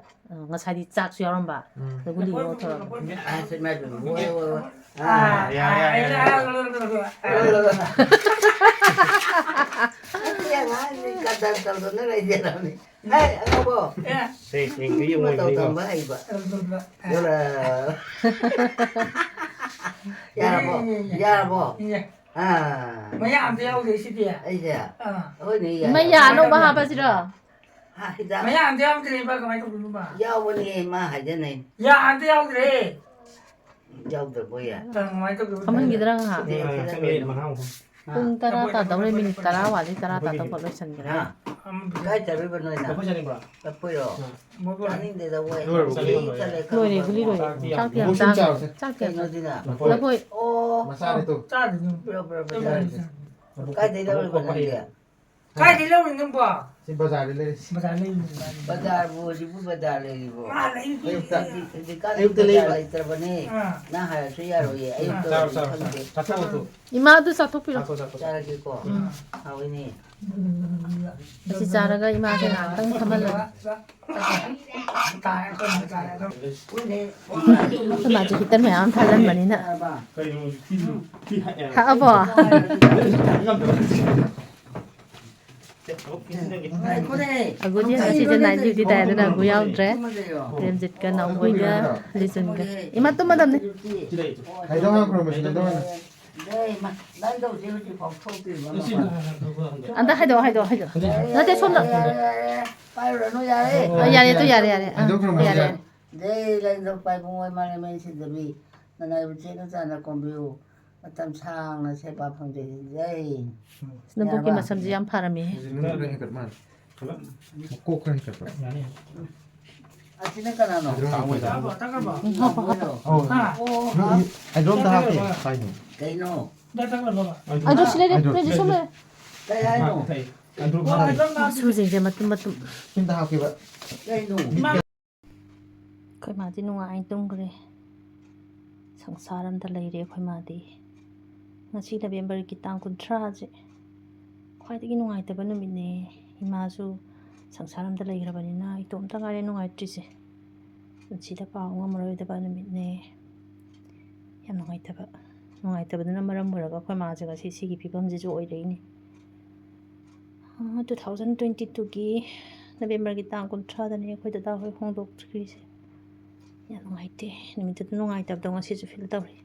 ꯑ, ꯉꯁꯥꯏꯗꯤ ꯆꯥꯛꯁꯨ ꯌꯥꯎꯔꯝꯕ꯫ ꯎꯝ꯫ ꯑꯗ ꯒꯨꯂꯤ ꯑꯃ ꯊꯣꯔꯛꯄ꯫ ꯑꯁ, ꯏꯃꯥꯏ ꯄꯦꯝꯃ, ꯍꯣꯏ, ꯍꯣꯏ, ꯍꯣꯏ꯫ ꯑꯥ, ꯑꯥ, ꯌꯥꯔꯦ, ꯌꯥꯔꯦ, ꯌꯥꯔꯦ꯫ ꯑꯁꯤ ꯑꯉꯥꯡꯁꯤ ꯀꯗꯔ ꯇꯧꯗꯅ ꯂꯩꯖꯔꯝꯅꯤ꯫ ꯍꯦ, ꯑꯉꯧꯕ꯫ ꯑꯦ꯫ ꯁꯦ, ꯌꯦꯡꯒꯦ, ꯌꯦꯡꯉꯣ, ꯃꯇꯧ ꯌꯦꯡꯉꯣ꯫ ꯇꯝꯕ ꯍꯩꯕ꯫ ꯌꯣꯜꯂ꯫ ꯌꯥꯔꯕꯣ? ꯌꯥꯔꯕꯣ? ꯌꯥ꯫ ꯑꯥ꯫ ꯃꯌꯥ ꯑꯝꯇ ꯌꯥꯎꯗꯦ ꯁꯤꯗꯤ꯫ ꯑꯩꯁꯦ? ꯑꯥ꯫ ꯍꯣꯏꯅꯦ, ꯌꯥꯏ꯫ ꯃꯌꯥ ꯑꯅꯧꯕ ꯍꯥꯞꯄꯁꯤꯔꯣ? ꯍꯥ, ꯍꯤꯗꯥꯛ꯫ ꯃꯌꯥ ꯑꯝꯇ ꯌꯥꯎꯗ꯭ꯔꯦꯕ, ꯀꯃꯥꯏꯅ ꯇꯧꯗꯣꯏꯅꯣꯕ? ꯌꯥꯎꯕꯅꯦ, ꯃꯥ ꯍꯥꯏꯖꯅꯩ꯫ ꯌꯥ ꯑꯝꯇ ꯌꯥꯎꯗ꯭ꯔꯦ꯫ ꯌꯥꯎꯗ꯭ꯔꯕꯣꯏ ꯌꯥ꯫ ꯀꯃꯥꯏꯅ ꯇꯧꯗꯣꯏꯕ? ꯐꯝꯍꯟꯈꯤꯗ꯭ꯔꯥ ꯉꯥꯏꯍꯥꯛ? ꯁꯤꯗꯤ, ꯁꯤꯗ ꯆꯪꯉꯦ, ꯂꯣꯏꯔꯦ꯫ ꯃꯉꯥ ꯑꯍꯨꯝ꯫ ꯍꯥ? ꯄꯨꯡ ꯇꯔꯥ ꯇꯥꯗꯧꯔꯦ, ꯃꯤꯅꯤꯠ ꯇꯔꯥ ꯋꯥꯠꯂꯤ, ꯇꯔꯥ ꯇꯥꯗꯧꯕ ꯂꯣꯏꯁꯤꯟꯈ꯭ꯔꯦ꯫ ꯍꯥ? ꯀꯥꯏ ꯆꯠꯂꯨꯏꯕ ꯅꯣꯏꯅ? ꯂꯐꯣꯏ ꯆꯥꯅꯤꯡꯕ꯭ꯔꯣ? ꯂꯐꯣꯏꯔꯣ? ꯎꯝ꯫ ꯆꯥꯅꯤꯡꯗꯦꯗ, ꯋꯥꯏ꯫ ꯂꯣꯏꯔꯕꯣ? ꯆꯠꯂꯦ, ꯂꯣꯏꯔꯦ꯫ ꯆꯠꯂꯦ, ꯂꯣꯏꯔꯦ, ꯈꯔ ꯒꯨꯂꯤ ꯂꯣꯏꯔꯦ꯫ ꯆꯥꯔꯁꯦ꯫ ꯆꯥꯛꯇꯤ ꯌꯥꯝ ꯃꯣꯔꯣꯛ ꯁꯨꯝ ꯆꯥꯒꯅꯨ꯫ ꯆꯥꯔꯁꯦ꯫ ꯆꯥꯛꯇꯤ ꯌꯥꯝ ꯆꯥꯒꯅꯨ꯫ ꯂꯐꯣꯏ꯫ ꯂꯐꯣꯏ꯫ ꯑꯣ꯫ ꯃꯆꯥꯅꯦ ꯇꯨ꯫ ꯆꯥꯗꯣꯏꯅꯤ꯫ ꯄꯤꯔꯛꯑꯣ, ꯄꯤꯔꯛꯑꯣ, ꯄꯤꯔꯛꯑꯣ꯫ ꯆꯥꯗꯣꯏꯅꯤ꯫ ꯀꯥꯏꯗꯩ ꯂꯧꯔꯤꯕ ꯅꯪꯗꯤ? ꯀꯥꯏꯗꯩ ꯂꯧꯔꯤꯅꯣ ꯅꯪꯕꯣ? ꯁꯤ ꯕꯖꯥꯔꯗ ꯂꯩꯔꯤꯁꯤ꯫ ꯕꯖꯥꯔ ꯂꯩꯔꯤꯅꯣ? ꯕꯖꯥꯔꯕꯨ ꯍꯧꯖꯤꯛꯄꯨ ꯕꯖꯥꯔ ꯂꯩꯔꯤꯕꯣ? ꯑꯥ, ꯂꯩꯔꯤ꯫ ꯑꯌꯨꯛꯇ꯫ ꯍꯧꯖꯤꯛ-, ꯍꯧꯖꯤꯛꯀꯥꯟꯗꯤ ꯑꯌꯨꯛꯇ ꯕꯖꯥꯔ ꯂꯩꯕ꯫ ꯂꯩꯇ꯭ꯔꯕꯅꯦ꯫ ꯑꯥ꯫ ꯅꯪ ꯍꯥꯏꯔꯁꯨ ꯌꯥꯔꯣꯏꯌꯦ꯫ ꯑꯌꯨꯛꯇ ꯆꯥꯔꯣ, ꯑꯣꯏꯔꯗꯤ ꯆꯥꯔꯣ, ꯆꯥꯔꯣ꯫ ꯈꯪꯗꯦ꯫ ꯆꯥꯊꯣꯛꯑꯣ ꯇꯨ꯫ ꯏꯃꯥꯗꯨ ꯆꯥꯊꯣꯛꯄꯤꯔꯣ꯫ ꯆꯥꯊꯣꯛꯑꯣ, ꯆꯥꯊꯣꯛꯑꯣ꯫ ꯆꯥꯔꯒꯦꯀꯣ꯫ ꯎꯝ꯫ ꯍꯥꯎꯋꯤꯅꯦ꯫ ꯑꯁꯤ ꯆꯥꯔꯒ ꯏꯃꯥꯁꯦ ꯉꯥꯏꯍꯥꯛꯇꯪ ꯐꯝꯍꯜꯂꯒꯦ꯫ ꯑꯩꯈꯣꯏ ꯃꯥꯁꯦ heater ꯃꯌꯥꯝ ꯑꯃ ꯊꯥꯖꯤꯟꯕꯅꯤꯅ꯫ ꯍꯛꯑꯕꯣ? ꯑꯒꯨꯗꯤ ꯉꯁꯤꯁꯦ night duty ꯇꯥꯏ, ꯑꯗꯨꯅ ꯑꯒꯨ ꯌꯥꯎꯗ꯭ꯔꯦ꯫ ꯔꯦꯝꯖꯤꯠꯀ ꯅꯥꯎꯕꯣꯏꯒ ꯂꯤꯖꯟꯒ꯫ ꯏꯃꯥ ꯇꯨꯝꯃꯗꯝꯅꯤ꯫ ꯀꯩꯗꯧ ꯍꯥꯏꯕ꯭ꯔꯣ, ꯃꯁꯤ ꯀꯩꯗꯧ ꯍꯥꯏꯅꯣ? ꯑꯝꯇ ꯍꯥꯏꯗꯣꯛꯑꯣ, ꯍꯥꯏꯗꯣꯛꯑꯣ, ꯍꯥꯏꯗꯣꯛꯑꯣ꯫ ꯅꯠꯇꯦ, ꯁꯣꯝꯗ꯫ ꯌꯥꯔꯦ, ꯌꯥꯔꯦ, ꯌꯥꯔꯦ꯫ ꯄꯥꯏꯔꯨꯔꯅꯨ, ꯌꯥꯔꯦ꯫ ꯑ, ꯌꯥꯔꯦ, ꯑꯗꯨ ꯌꯥꯔꯦ, ꯌꯥꯔꯦ꯫ ꯑ, ꯍꯥꯏꯗꯣꯛꯈ꯭ꯔꯣ, ꯃꯁꯤ ꯌꯥꯔꯦ꯫ ꯌꯥꯔꯦ꯫ ꯖꯩ ꯂꯥꯏꯅꯤꯡꯊꯧ ꯄꯥꯏꯕꯨꯡ ꯑꯣꯏ ꯃꯥꯂꯦꯝ ꯃꯩ ꯁꯤꯗꯕꯤ, ꯅꯅꯥꯏꯕ ꯆꯦꯠꯅ ꯆꯥꯅ ꯀꯣꯝꯕꯤꯌꯨ꯫ ꯃꯇꯝ ꯁꯥꯡꯅ ꯁꯦꯕꯥ ꯐꯪꯖꯈꯤꯁꯤ꯫ ꯖꯩ꯫ ꯅꯕꯨꯛꯀꯤ ꯌꯥꯔꯕ? ꯃꯁꯝꯁꯦ ꯌꯥꯝ ꯐꯔꯝꯃꯦꯍꯦ꯫ ꯍꯧꯖꯤꯛ ꯅꯪ ꯈꯔ ꯍꯦꯟꯒꯠ ꯃꯥꯜꯂꯦ꯫ ꯃꯀꯣꯛ ꯈꯔ ꯍꯦꯟꯒꯠꯄ꯫ ꯑꯁꯤꯅ ꯀꯅꯥꯅꯣ? ꯍꯥꯏꯗ꯭ꯔꯣ ꯍꯥꯞꯄꯦ꯫ ꯎꯝ, ꯍꯥꯞꯄꯣ, ꯍꯥꯞꯄꯣ꯫ ꯑꯧ꯫ ꯍꯥ? ꯑꯣ, ꯃꯤ, ꯍꯥꯞ-, ꯃꯤ, ꯑꯩꯗ꯭ꯔꯣꯝꯗ ꯍꯥꯞꯄꯦ꯫ ꯀꯥꯏꯅꯣ? ꯀꯩꯅꯣ? ꯑꯩꯗ꯭ꯔꯣ ꯁꯤ ꯂꯩꯔꯦ, ꯑꯩꯗ꯭ꯔꯣ ꯂꯩꯔꯦ, ꯁꯤ ꯁꯣꯝ ꯂꯩꯔꯦ꯫ ꯀꯩ ꯍꯥꯏꯅꯣ? ꯑꯩꯗ꯭ꯔꯣ ꯍꯥꯞꯄꯦ꯫ ꯃꯁꯨꯁꯤꯡꯁꯦ ꯃꯇꯨꯝ ꯃꯇꯨꯝ꯫ ꯁꯤꯝꯇ ꯍꯥꯞꯀꯦꯕ꯫ ꯀꯩꯅꯣ? ꯑꯩꯈꯣꯏ ꯃꯥꯗꯤ ꯅꯨꯡꯉꯥꯏꯅ ꯇꯨꯝꯈ꯭ꯔꯦ꯫ ꯁꯪꯁꯥꯔ ꯑꯝꯗ ꯂꯩꯔꯦ ꯑꯩꯈꯣꯏ ꯃꯥꯗꯤ꯫ ꯉꯁꯤ ꯅꯕꯦꯝꯕꯔꯒꯤ ꯇꯥꯡ ꯀꯨꯟꯊ꯭ꯔꯥꯁꯦ ꯈ꯭ꯋꯥꯏꯗꯒꯤ ꯅꯨꯡꯉꯥꯏꯇꯕ ꯅꯨꯃꯤꯠꯅꯦ꯫ ꯏꯃꯥꯁꯨ ꯁꯪꯁꯥꯔ ꯑꯝꯗ ꯂꯩꯈ꯭ꯔꯕꯅꯤꯅ ꯏꯇꯣꯝꯇ ꯉꯥꯏꯔꯦ ꯅꯨꯡꯉꯥꯏꯇ꯭ꯔꯤꯁꯦ꯫ ꯄꯨꯟꯁꯤꯗ ꯀꯥꯎ ꯉꯝꯃꯔꯣꯏꯗꯕ ꯅꯨꯃꯤꯠꯅꯦ꯫ ꯌꯥꯝ ꯅꯨꯡꯉꯥꯏꯇꯕ, ꯅꯨꯡꯉꯥꯏꯇꯕꯗꯨꯅ ꯃꯔꯝ ꯑꯣꯏꯔꯒ ꯑꯩꯈꯣꯏ ꯃꯥꯁꯦ ꯉꯁꯤ ꯁꯤꯒꯤ ꯐꯤꯕꯝꯁꯤꯁꯨ ꯑꯣꯏꯔꯛꯏꯅꯦ꯫ ꯑꯥ, two thousand twenty twoꯒꯤ ꯅꯕꯦꯝꯕꯔꯒꯤ ꯇꯥꯡ ꯀꯨꯟꯊ꯭ꯔꯥꯗꯅꯦ ꯑꯩꯈꯣꯏ ꯗꯗꯥ ꯍꯣꯏ ꯍꯣꯡꯗꯣꯛꯈ꯭ꯔꯤꯁꯦ꯫ ꯌꯥꯝ ꯅꯨꯡꯉꯥꯏꯇꯦ꯫ ꯅꯨꯃꯤꯠꯇꯨꯗ ꯅꯨꯡꯉꯥꯏꯇꯕꯗꯣ ꯉꯁꯤꯁꯨ feel ꯇꯧꯔꯤ꯫